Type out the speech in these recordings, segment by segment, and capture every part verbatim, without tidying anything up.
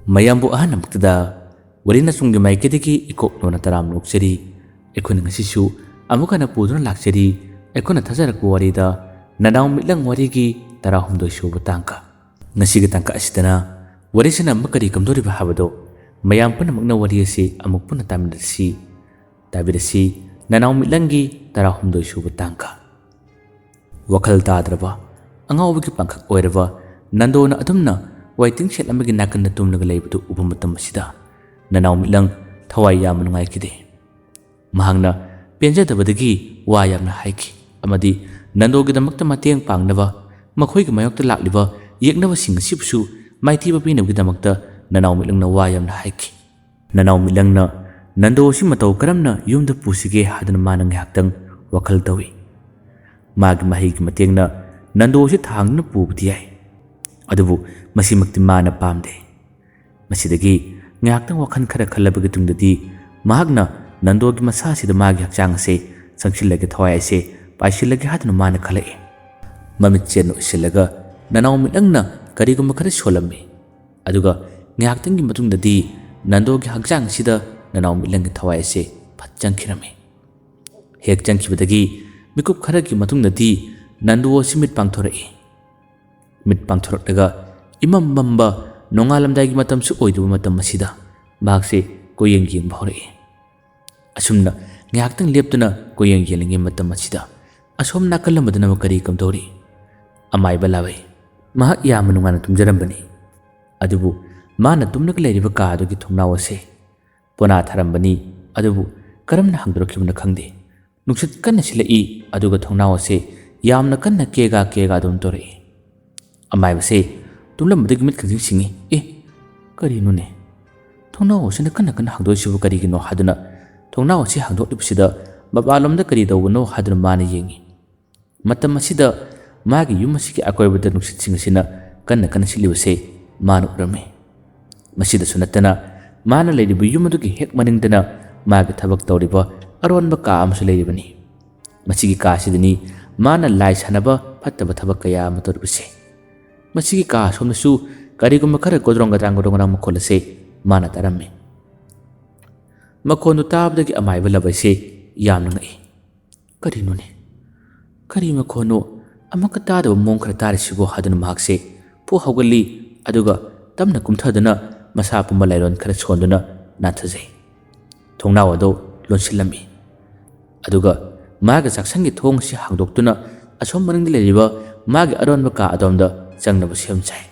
ꯃꯌꯥꯝꯕꯨ ꯑꯍꯥꯟꯕꯃꯛꯇꯗ ꯋꯥꯔꯤ ꯅꯆꯨꯝꯒꯤ ꯃꯥꯏꯀꯩꯗꯒꯤ ꯏꯀꯣꯛ ꯅꯣꯟꯅ ꯇꯔꯥꯝꯅ ꯑꯣꯛꯆꯔꯤ꯫ ꯑꯩꯈꯣꯏꯅ ꯉꯁꯤꯁꯨ ꯑꯃꯨꯛ ꯍꯟꯅ ꯄꯨꯗꯨꯅ ꯂꯥꯛꯆꯔꯤ꯫ ꯑꯩꯈꯣꯏꯅ ꯊꯥꯖꯔꯛꯄ ꯋꯥꯔꯤꯗ ꯅꯅꯥꯎ ꯃꯤꯠꯂꯪ ꯋꯥꯔꯤꯒꯤ ꯇꯔꯥꯍꯨꯝꯗꯣꯏ ꯁꯨꯕ ꯇꯥꯡꯀ꯫ ꯉꯁꯤꯒꯤ ꯇꯥꯡꯀꯛ ꯑꯁꯤꯗꯅ ꯋꯥꯔꯤꯁꯤꯅ ꯑꯃꯨꯛ ꯀꯔꯤ ꯀꯝꯗꯧꯔꯤꯕ ꯍꯥꯏꯕꯗꯣ ꯃꯌꯥꯝ ꯄꯨꯝꯅꯃꯛꯅ ꯋꯥꯔꯤ ꯑꯁꯤ ꯑꯃꯨꯛ ꯄꯨꯟꯅ ꯇꯥꯃꯤꯟꯅꯔꯁꯤ꯫ ꯇꯥꯕꯤꯔꯁꯤ ꯅꯅꯥꯎ ꯃꯤꯠꯂꯪꯒꯤ ꯇꯔꯥꯍꯨꯝꯗꯣꯏ ꯁꯨꯕ ꯇꯥꯡꯀ꯫ ꯋꯥꯈꯜ ꯇꯥꯗ꯭ꯔꯕ, ꯑꯉꯥꯎꯕꯒꯤ ꯄꯥꯡꯈꯛ ꯑꯣꯏꯔꯕ ꯅꯟꯗꯣꯅ ꯑꯗꯨꯝꯅ ꯋꯥꯏꯇꯤꯡ ꯁꯦꯠ ꯑꯃꯒꯤ ꯅꯥꯀꯟꯗ ꯇꯨꯝꯂꯒ ꯂꯩꯕꯗꯨ ꯎꯕ ꯃꯇꯝ ꯑꯁꯤꯗ ꯅꯅꯥꯎ ꯃꯤꯠꯂꯪ ꯊꯋꯥꯏ ꯌꯥꯝꯅ ꯅꯨꯡꯉꯥꯏꯈꯤꯗꯦ꯫ ꯃꯍꯥꯛꯅ ꯄꯦꯟꯖꯗꯕꯗꯒꯤ ꯋꯥ ꯌꯥꯝꯅ ꯍꯥꯏꯈꯤ ꯑꯃꯗꯤ ꯅꯟꯗꯣꯒꯤꯗꯃꯛꯇ ꯃꯇꯦꯡ ꯄꯥꯡꯅꯕ ꯃꯈꯣꯏꯒꯤ ꯃꯥꯌꯣꯛꯇ ꯂꯥꯛꯂꯤꯕ ꯌꯦꯛꯅꯕꯁꯤꯡ ꯑꯁꯤꯕꯨꯁꯨ ꯃꯥꯏꯊꯤꯕ ꯄꯤꯅꯕꯒꯤꯗꯃꯛꯇ ꯅꯅꯥꯎ ꯃꯤꯠꯂꯪꯅ ꯋꯥ ꯌꯥꯝꯅ ꯍꯥꯏꯈꯤ꯫ ꯅꯅꯥꯎ ꯃꯤꯠꯂꯪꯅ ꯅꯟꯗꯣ ꯑꯁꯤ ꯃꯇꯧ ꯀꯔꯝꯅ ꯌꯨꯝꯗ ꯄꯨꯁꯤꯒꯦ ꯍꯥꯏꯗꯨꯅ ꯃꯥꯅ ꯉꯥꯏꯍꯥꯛꯇꯪ ꯋꯥꯈꯜ ꯇꯧꯏ꯫ ꯃꯥꯒꯤ ꯃꯍꯩꯒꯤ ꯃꯇꯦꯡꯅ ꯅꯟꯗꯣ ꯑꯁꯤ ꯊꯥꯡꯗꯨꯅ ꯄꯨꯕꯗꯤ ꯌꯥꯏ, ꯑꯗꯨꯕꯨ ꯃꯁꯤꯃꯛꯇꯤ ꯃꯥꯅ ꯄꯥꯝꯗꯦ꯫ ꯃꯁꯤꯗꯒꯤ ꯉꯥꯏꯍꯥꯛꯇꯪ ꯋꯥꯈꯜ ꯈꯔ ꯈꯜꯂꯕꯒꯤ ꯇꯨꯡꯗꯗꯤ ꯃꯍꯥꯛꯅ ꯅꯟꯗꯣꯒꯤ ꯃꯁꯥꯁꯤꯗ ꯃꯥꯒꯤ ꯍꯛꯆꯥꯡ ꯑꯁꯦ ꯆꯪꯁꯤꯜꯂꯒꯦ, ꯊꯋꯥꯏ ꯑꯁꯦ ꯄꯥꯏꯁꯤꯜꯂꯒꯦ ꯍꯥꯏꯗꯨꯅ ꯃꯥꯅ ꯈꯜꯂꯛꯏ꯫ ꯃꯃꯤꯠ ꯆꯦꯠꯅ ꯎꯏꯁꯤꯜꯂꯒ ꯅꯅꯥꯎ ꯃꯤꯠꯂꯪꯅ ꯀꯔꯤꯒꯨꯝꯕ ꯈꯔ ꯁꯣꯜꯂꯝꯃꯤ꯫ ꯑꯗꯨꯒ ꯉꯥꯏꯍꯥꯛꯇꯪꯒꯤ ꯃꯇꯨꯡꯗꯗꯤ ꯅꯟꯗꯣꯒꯤ ꯍꯛꯆꯥꯡ ꯑꯁꯤꯗ ꯅꯅꯥꯎ ꯃꯤꯠꯂꯪꯒꯤ ꯊꯋꯥꯏ ꯑꯁꯦ ꯐꯠ ꯆꯪꯈꯤꯔꯝꯃꯤ꯫ ꯍꯦꯛ ꯆꯪꯈꯤꯕꯗꯒꯤ ꯃꯤꯀꯨꯞ ꯈꯔꯒꯤ ꯃꯇꯨꯡꯗꯗꯤ ꯅꯟꯗꯣ ꯑꯁꯤ ꯃꯤꯠ ꯄꯥꯡꯊꯣꯔꯛꯏ꯫ ꯃꯤꯠ ꯄꯥꯡꯊꯣꯔꯛꯂꯒ ꯏꯃꯝ ꯃꯝꯕ ꯅꯣꯡꯉꯥꯜꯂꯝꯗꯥꯏꯒꯤ ꯃꯇꯝꯁꯨ ꯑꯣꯏꯗꯕ ꯃꯇꯝ ꯑꯁꯤꯗ ꯃꯍꯥꯛꯁꯦ ꯀꯣꯏꯌꯦꯡ ꯌꯦꯡꯕ ꯍꯧꯔꯛꯏ꯫ ꯑꯁꯨꯝꯅ ꯉꯥꯏꯍꯥꯛꯇꯪ ꯂꯦꯞꯇꯅ ꯀꯣꯏꯌꯦꯡ ꯌꯦꯡꯂꯤꯉꯩ ꯃꯇꯝ ꯑꯁꯤꯗ ꯑꯁꯣꯝ ꯅꯥꯀꯜ ꯑꯃꯗꯅ ꯑꯃꯨꯛ ꯀꯔꯤ ꯀꯝꯗꯧꯔꯤ? ꯑꯃꯥꯏꯕ ꯂꯥꯎꯏ꯫ ꯃꯍꯥꯛ ꯌꯥꯝꯅ ꯅꯨꯡꯉꯥꯏꯅ ꯇꯨꯝꯖꯔꯝꯕꯅꯤ꯫ ꯑꯗꯨꯕꯨ ꯃꯥꯅ ꯇꯨꯝꯂꯒ ꯂꯩꯔꯤꯕ ꯀꯥ ꯑꯗꯨꯒꯤ ꯊꯣꯡꯅꯥꯎ ꯑꯁꯦ ꯄꯣꯅꯥ ꯊꯥꯔꯝꯕꯅꯤ꯫ ꯑꯗꯨꯕꯨ ꯀꯔꯝꯅ ꯍꯥꯡꯗꯣꯔꯛꯈꯤꯕꯅꯣ ꯈꯪꯗꯦ꯫ ꯅꯨꯡꯁꯤꯠ ꯀꯟꯅ ꯁꯤꯜꯂꯛꯏ, ꯑꯗꯨꯒ ꯊꯣꯡꯅꯥꯎ ꯑꯁꯦ ꯌꯥꯝꯅ ꯀꯟꯅ ꯀꯦꯒꯥ ꯀꯦꯒꯥ ꯑꯗꯨꯝ ꯇꯧꯔꯛꯏ꯫ ꯑꯃꯥꯏꯕꯁꯦ ꯇꯨꯝꯂꯝꯕꯗꯒꯤ ꯃꯤꯠ ꯈꯪꯁꯤꯡ ꯁꯤꯡꯉꯤ꯫ "ꯑꯦ, ꯀꯔꯤꯅꯣꯅꯦ? ꯊꯣꯡꯅꯥꯎ ꯑꯁꯤꯅ ꯀꯟꯅ ꯀꯟꯅ ꯍꯥꯡꯗꯣꯛꯏꯁꯤꯕꯨ ꯀꯔꯤꯒꯤꯅꯣ?" ꯍꯥꯏꯗꯨꯅ ꯊꯣꯡꯅꯥꯎ ꯑꯁꯤ ꯍꯥꯡꯗꯣꯛꯂꯤꯕꯁꯤꯗ ꯃꯄꯥꯟꯂꯣꯝꯗ ꯀꯔꯤ ꯇꯧꯕꯅꯣ ꯍꯥꯏꯗꯨꯅ ꯃꯥꯅ ꯌꯦꯡꯉꯤ꯫ ꯃꯇꯝ ꯑꯁꯤꯗ ꯃꯥꯒꯤ ꯌꯨꯝ ꯑꯁꯤꯒꯤ ꯑꯀꯣꯏꯕꯗ ꯅꯨꯡꯁꯤꯠꯁꯤꯡ ꯑꯁꯤꯅ ꯀꯟꯅ ꯀꯟꯅ ꯁꯤꯠꯂꯤꯕꯁꯦ ꯃꯥꯅ ꯎꯔꯝꯃꯤ꯫ ꯃꯁꯤꯗꯁꯨ ꯅꯠꯇꯅ ꯃꯥꯅ ꯂꯩꯔꯤꯕ ꯌꯨꯝ ꯑꯗꯨꯒꯤ ꯍꯦꯛ ꯃꯅꯤꯡꯗꯅ ꯃꯥꯒꯤ ꯊꯕꯛ ꯇꯧꯔꯤꯕ ꯑꯔꯣꯟꯕ ꯀꯥ ꯑꯃꯁꯨ ꯂꯩꯔꯤꯕꯅꯤ꯫ ꯃꯁꯤꯒꯤ ꯀꯥ ꯑꯁꯤꯗꯅꯤ ꯃꯥꯅ ꯂꯥꯏ ꯁꯥꯟꯅꯕ ꯐꯠꯇꯕ ꯊꯕꯛ ꯀꯌꯥ ꯑꯃ ꯇꯧꯔꯤꯕꯁꯦ꯫ ꯃꯁꯤꯒꯤ ꯀꯥ ꯑꯁꯣꯝꯗꯁꯨ ꯀꯔꯤꯒꯨꯝꯕ ꯈꯔ ꯒꯣꯗ꯭ꯔꯣꯡ ꯒꯗ꯭ꯔꯥꯡ ꯒꯣꯗ꯭ꯔꯣꯡ ꯒꯗ꯭ꯔꯥꯡ ꯃꯈꯣꯜ ꯑꯁꯤ ꯃꯥꯅ ꯇꯥꯔꯝꯃꯤ꯫ ꯃꯈꯣꯟꯗꯨ ꯇꯥꯕꯗꯒꯤ ꯑꯃꯥꯏꯕ ꯂꯕꯩꯁꯦ ꯌꯥꯝꯅ ꯉꯛꯏ꯫ "ꯀꯔꯤꯅꯣꯅꯦ? ꯀꯔꯤ ꯃꯈꯣꯟꯅꯣ? ꯑꯃꯨꯛꯀ ꯇꯥꯗꯕ ꯃꯑꯣꯡ ꯈꯔ ꯇꯥꯔꯤꯁꯤꯕꯣ?" ꯍꯥꯏꯗꯨꯅ ꯃꯍꯥꯛꯁꯦ ꯐꯨ ꯍꯧꯒꯠꯂꯤ꯫ ꯑꯗꯨꯒ ꯇꯞꯅ ꯀꯨꯝꯊꯗꯨꯅ ꯃꯁꯥ ꯄꯨꯝꯕ ꯂꯥꯏꯔꯣꯟ ꯈꯔ ꯁꯣꯟꯗꯨꯅ ꯅꯥꯟꯊꯖꯩ꯫ ꯊꯣꯡꯅꯥꯎ ꯑꯗꯨ ꯂꯣꯟꯁꯤꯜꯂꯝꯃꯤ꯫ ꯑꯗꯨꯒ ꯃꯥꯒꯤ ꯆꯥꯛꯁꯪꯒꯤ ꯊꯣꯡ ꯑꯁꯤ ꯍꯥꯡꯗꯣꯛꯇꯨꯅ ꯑꯁꯣꯝ ꯃꯅꯤꯡꯗ ꯂꯩꯔꯤꯕ ꯃꯥꯒꯤ ꯑꯔꯣꯟꯕ ꯀꯥ ꯑꯗꯣꯝꯗ ꯆꯪꯅꯕ ꯁꯦꯝ ꯁꯥꯏ꯫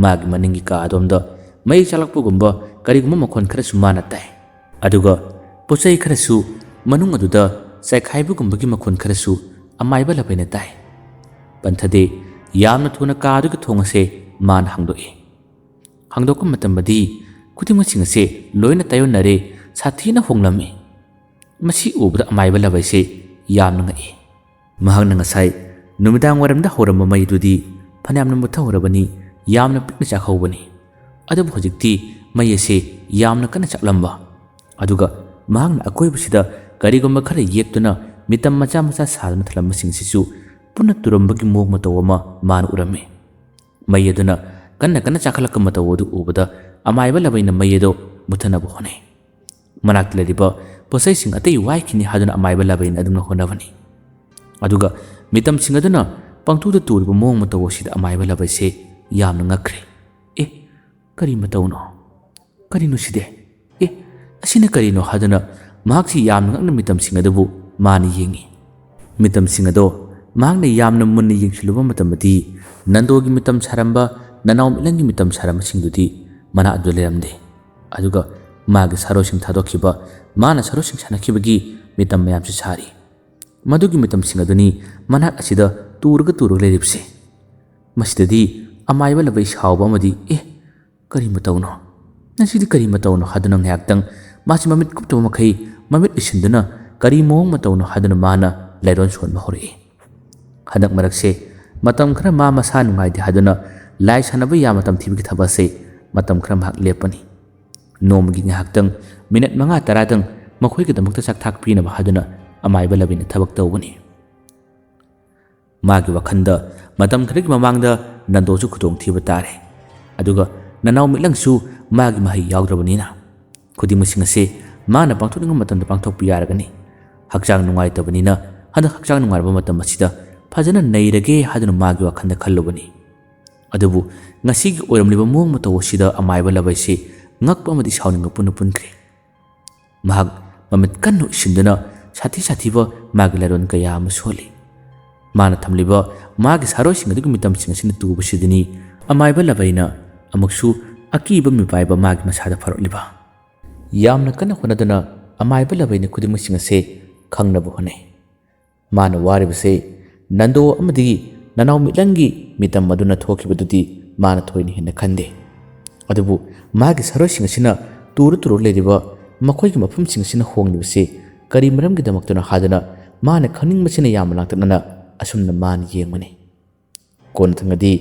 ꯃꯥꯒꯤ ꯃꯅꯤꯡꯒꯤ ꯀꯥ ꯑꯗꯣꯝꯗ ꯃꯩ ꯆꯥꯛꯂꯛꯄꯒꯨꯝꯕ ꯀꯔꯤꯒꯨꯝꯕ ꯃꯈꯣꯟ ꯈꯔꯁꯨ ꯃꯥꯅ ꯇꯥꯏ꯫ ꯑꯗꯨꯒ ꯄꯣꯠ ꯆꯩ ꯈꯔꯁꯨ ꯃꯅꯨꯡ ꯑꯗꯨꯗ ꯆꯥꯏꯈꯥꯏꯕꯒꯨꯝꯕꯒꯤ ꯃꯈꯣꯟ ꯈꯔꯁꯨ ꯑꯃꯥꯏꯕ ꯂꯕꯩꯅ ꯇꯥꯏ꯫ ꯄꯟꯊꯗꯦ ꯌꯥꯝꯅ ꯊꯨꯅ ꯀꯥ ꯑꯗꯨꯒꯤ ꯊꯣꯡ ꯑꯁꯦ ꯃꯥꯅ ꯍꯥꯡꯗꯣꯛꯏ꯫ ꯍꯥꯡꯗꯣꯛꯄ ꯃꯇꯝꯗꯗꯤ ꯈꯨꯗꯤꯡꯃꯛꯁꯤꯡ ꯑꯁꯦ ꯂꯣꯏꯅ ꯇꯥꯏꯑꯣꯟꯅꯔꯦ, ꯁꯥꯊꯤꯅ ꯍꯣꯡꯂꯝꯃꯤ꯫ ꯃꯁꯤ ꯎꯕꯗ ꯑꯃꯥꯏꯕ ꯂꯕꯩꯁꯦ ꯌꯥꯝꯅ ꯉꯛꯏ꯫ ꯃꯍꯥꯛꯅ ꯉꯁꯥꯏ ꯅꯨꯃꯤꯗꯥꯡ ꯋꯥꯏꯔꯝꯗ ꯍꯧꯔꯝꯕ ꯃꯩꯗꯨꯗꯤ ꯐꯅꯌꯥꯝꯅ ꯃꯨꯠꯊꯍꯧꯔꯕꯅꯤ, ꯌꯥꯝꯅ ꯄꯤꯛꯅ ꯆꯥꯛꯍꯧꯕꯅꯤ꯫ ꯑꯗꯨꯕꯨ ꯍꯧꯖꯤꯛꯇꯤ ꯃꯩ ꯑꯁꯤ ꯌꯥꯝꯅ ꯀꯟꯅ ꯆꯥꯛꯂꯝꯕ꯫ ꯑꯗꯨꯒ ꯃꯍꯥꯛꯅ ꯑꯀꯣꯏꯕꯁꯤꯗ ꯀꯔꯤꯒꯨꯝꯕ ꯈꯔ ꯌꯦꯛꯇꯨꯅ ꯃꯤꯇꯝ ꯃꯆꯥ ꯃꯆꯥ ꯁꯥꯗꯨꯅ ꯊꯜꯂꯝꯕꯁꯤꯡꯁꯤꯁꯨ ꯄꯨꯟꯅ ꯇꯨꯔꯝꯕꯒꯤ ꯃꯑꯣꯡ ꯃꯇꯧ ꯑꯃ ꯃꯥꯅ ꯎꯔꯝꯃꯤ꯫ ꯃꯩ ꯑꯗꯨꯅ ꯀꯟꯅ ꯀꯟꯅ ꯆꯥꯛꯈꯠꯂꯛꯄ ꯃꯇꯧ ꯑꯗꯨ ꯎꯕꯗ ꯑꯃꯥꯏꯕ ꯂꯕꯩꯅ ꯃꯩ ꯑꯗꯨ ꯃꯨꯠꯊꯅꯕ ꯍꯣꯠꯅꯩ꯫ ꯃꯅꯥꯛꯇ ꯂꯩꯔꯤꯕ ꯄꯣꯠꯆꯩꯁꯤꯡ ꯑꯇꯩ ꯋꯥꯏꯈꯤꯅꯤ ꯍꯥꯏꯗꯨꯅ ꯑꯃꯥꯏꯕ ꯂꯕꯩꯅ ꯑꯗꯨꯝꯅ ꯍꯣꯠꯅꯕꯅꯤ꯫ ꯑꯗꯨꯒ ꯃꯤꯇꯝꯁꯤꯡ ꯑꯗꯨꯅ ꯄꯪꯇꯨꯗ ꯇꯨꯔꯤꯕ ꯃꯑꯣꯡ ꯃꯇꯧ ꯑꯁꯤꯗ ꯑꯃꯥꯏꯕ ꯂꯕꯩꯁꯦ ꯌꯥꯝꯅ ꯉꯛꯈ꯭ꯔꯦ꯫ "ꯑꯦ, ꯀꯔꯤ ꯃꯇꯧꯅꯣ? ꯀꯔꯤꯅꯣ ꯁꯤꯗꯤ? ꯑꯦ, ꯑꯁꯤꯅ ꯀꯔꯤꯅꯣ?" ꯍꯥꯏꯗꯨꯅ ꯃꯍꯥꯛꯁꯤ ꯌꯥꯝꯅ ꯉꯛꯅ ꯃꯤꯇꯝꯁꯤꯡ ꯑꯗꯨꯕꯨ ꯃꯥꯅ ꯌꯦꯡꯉꯤ꯫ ꯃꯤꯇꯝꯁꯤꯡ ꯑꯗꯣ ꯃꯍꯥꯛꯅ ꯌꯥꯝꯅ ꯃꯨꯟꯅ ꯌꯦꯡꯁꯤꯜꯂꯨꯕ ꯃꯇꯝꯗꯗꯤ ꯅꯟꯗꯣꯒꯤ ꯃꯤꯇꯝ ꯁꯥꯔꯝꯕ, ꯅꯅꯥꯎ ꯃꯤꯠꯂꯪꯒꯤ ꯃꯤꯇꯝ ꯁꯥꯔꯝꯕꯁꯤꯡꯗꯨꯗꯤ ꯃꯅꯥꯛ ꯑꯗꯨꯗ ꯂꯩꯔꯝꯗꯦ꯫ ꯑꯗꯨꯒ ꯃꯥꯒꯤ ꯁꯥꯔꯣꯁꯤꯡ ꯊꯥꯗꯣꯛꯈꯤꯕ, ꯃꯥꯅ ꯁꯥꯔꯣꯁꯤꯡ ꯁꯥꯟꯅꯈꯤꯕꯒꯤ ꯃꯤꯇꯝ ꯃꯌꯥꯝꯁꯨ ꯁꯥꯔꯤ꯫ ꯃꯗꯨꯒꯤ ꯃꯤꯇꯝꯁꯤꯡ ꯑꯗꯨꯅꯤ ꯃꯅꯥꯛ ꯑꯁꯤꯗ ꯇꯨꯔꯒ ꯇꯨꯔꯒ ꯂꯩꯔꯤꯕꯁꯦ꯫ ꯃꯁꯤꯗꯗꯤ ꯑꯃꯥꯏꯕ ꯂꯕꯩ ꯁꯥꯎꯕ ꯑꯃꯗꯤ, "ꯑꯦ, ꯀꯔꯤ ꯃꯇꯧꯅꯣ? ꯃꯁꯤꯗꯤ ꯀꯔꯤ ꯃꯇꯧꯅꯣ?" ꯍꯥꯏꯗꯨꯅ ꯉꯥꯏꯍꯥꯛꯇꯪ ꯃꯥꯁꯤ ꯃꯃꯤꯠ ꯀꯨꯞꯇꯕ ꯃꯈꯩ ꯃꯃꯤꯠ ꯎꯏꯁꯤꯟꯗꯨꯅ ꯀꯔꯤ ꯃꯑꯣꯡ ꯃꯇꯧꯅꯣ ꯍꯥꯏꯗꯨꯅ ꯃꯥꯅ ꯂꯥꯏꯔꯣꯟ ꯁꯣꯟꯕ ꯍꯧꯔꯛꯏ꯫ ꯍꯟꯗꯛ ꯃꯔꯛꯁꯦ ꯃꯇꯝ ꯈꯔ ꯃꯥ ꯃꯁꯥ ꯅꯨꯡꯉꯥꯏꯇꯦ ꯍꯥꯏꯗꯨꯅ ꯂꯥꯏ ꯁꯥꯟꯅꯕ ꯌꯥꯕ ꯃꯇꯝ ꯊꯤꯕꯒꯤ ꯊꯕꯛ ꯑꯁꯦ ꯃꯇꯝ ꯈꯔ ꯃꯍꯥꯛ ꯂꯦꯞꯄꯅꯤ꯫ ꯅꯣꯡꯃꯒꯤ ꯉꯥꯏꯍꯥꯛꯇꯪ ꯃꯤꯅꯠ ꯃꯉꯥ ꯇꯔꯥꯗꯪ ꯃꯈꯣꯏꯒꯤꯗꯃꯛꯇ ꯆꯥꯛ ꯊꯥꯛ ꯄꯤꯅꯕ ꯍꯥꯏꯗꯨꯅ ꯑꯃꯥꯏꯕ ꯂꯕꯩꯅ ꯊꯕꯛ ꯇꯧꯕꯅꯤ꯫ ꯃꯥꯒꯤ ꯋꯥꯈꯜꯗ ꯃꯇꯝ ꯈꯔꯒꯤ ꯃꯃꯥꯡꯗ ꯅꯟꯗꯣꯁꯨ ꯈꯨꯗꯣꯡꯊꯤꯕ ꯇꯥꯔꯦ꯫ ꯑꯗꯨꯒ ꯅꯅꯥꯎ ꯃꯤꯠꯂꯪꯁꯨ ꯃꯥꯒꯤ ꯃꯍꯩ ꯌꯥꯎꯗ꯭ꯔꯕꯅꯤꯅ ꯈꯨꯗꯤꯡꯃꯛꯁꯤꯡ ꯑꯁꯤ ꯃꯥꯅ ꯄꯥꯡꯊꯣꯛꯅꯤꯡꯕ ꯃꯇꯝꯗ ꯄꯥꯡꯊꯣꯛꯄ ꯌꯥꯔꯒꯅꯤ꯫ ꯍꯛꯆꯥꯡ ꯅꯨꯡꯉꯥꯏꯇꯕꯅꯤꯅ ꯍꯟꯗꯛ ꯍꯛꯆꯥꯡ ꯅꯨꯡꯉꯥꯏꯔꯕ ꯃꯇꯝ ꯑꯁꯤꯗ ꯐꯖꯅ ꯅꯩꯔꯒꯦ ꯍꯥꯏꯗꯨꯅ ꯃꯥꯒꯤ ꯋꯥꯈꯜꯗ ꯈꯜꯂꯨꯕꯅꯤ꯫ ꯑꯗꯨꯕꯨ ꯉꯁꯤꯒꯤ ꯑꯣꯏꯔꯝꯂꯤꯕ ꯃꯑꯣꯡ ꯃꯇꯧ ꯑꯁꯤꯗ ꯑꯃꯥꯏꯕ ꯂꯕꯩꯁꯤ ꯉꯛꯄ ꯑꯃꯗꯤ ꯁꯥꯎꯅꯤꯡꯕ ꯄꯨꯟꯅ ꯄꯨꯟꯈ꯭ꯔꯦ꯫ ꯃꯍꯥꯛ ꯃꯃꯤꯠ ꯀꯟꯅ ꯎꯏꯁꯤꯟꯗꯨꯅ ꯁꯥꯊꯤ ꯁꯥꯊꯤꯕ ꯃꯥꯒꯤ ꯂꯥꯏꯔꯣꯟ ꯀꯌꯥ ꯑꯃ ꯁꯣꯜꯂꯤ꯫ ꯃꯥꯅ ꯊꯝꯂꯤꯕ ꯃꯥꯒꯤ ꯁꯥꯔꯣꯏꯁꯤꯡ ꯑꯗꯨꯒꯤ ꯃꯤꯇꯝꯁꯤꯡ ꯑꯁꯤꯅ ꯇꯨꯕꯁꯤꯗꯅꯤ ꯑꯃꯥꯏꯕ ꯂꯕꯩꯅ ꯑꯃꯨꯛꯁꯨ ꯑꯀꯤꯕ ꯃꯤꯄꯥꯏꯕ ꯃꯥꯒꯤ ꯃꯁꯥꯗ ꯐꯥꯎꯔꯛꯂꯤꯕ꯫ ꯌꯥꯝꯅ ꯀꯟꯅ ꯍꯣꯠꯅꯗꯨꯅ ꯑꯃꯥꯏꯕ ꯂꯕꯩꯅ ꯈꯨꯗꯤꯡꯃꯛꯁꯤꯡ ꯑꯁꯦ ꯈꯪꯅꯕ ꯍꯣꯠꯅꯩ꯫ ꯃꯥꯅ ꯋꯥꯔꯤꯕꯁꯦ ꯅꯟꯗꯣ ꯑꯃꯗꯤ ꯅꯅꯥꯎ ꯃꯤꯠꯂꯪꯒꯤ ꯃꯤꯇꯝ ꯑꯗꯨꯅ ꯊꯣꯛꯈꯤꯕꯗꯨꯗꯤ ꯃꯥꯅ ꯊꯣꯏꯅ ꯍꯦꯟꯅ ꯈꯟꯗꯦ꯫ ꯑꯗꯨꯕꯨ ꯃꯥꯒꯤ ꯁꯥꯔꯣꯏꯁꯤꯡ ꯑꯁꯤꯅ ꯇꯨꯔ ꯇꯨꯔ ꯂꯩꯔꯤꯕ ꯃꯈꯣꯏꯒꯤ ꯃꯐꯝꯁꯤꯡ ꯑꯁꯤꯅ ꯍꯣꯡꯂꯤꯕꯁꯤ ꯀꯔꯤ ꯃꯔꯝꯒꯤꯗꯃꯛꯇꯅꯣ ꯍꯥꯏꯗꯨꯅ ꯃꯥꯅ ꯈꯪꯅꯤꯡꯕꯁꯤꯅ ꯌꯥꯝꯅ ꯂꯥꯡꯇꯛꯅꯅ ꯑꯁꯨꯝꯅ ꯃꯥꯅ ꯌꯦꯡꯕꯅꯤ꯫ ꯀꯣꯟꯅꯊꯪꯗꯗꯤ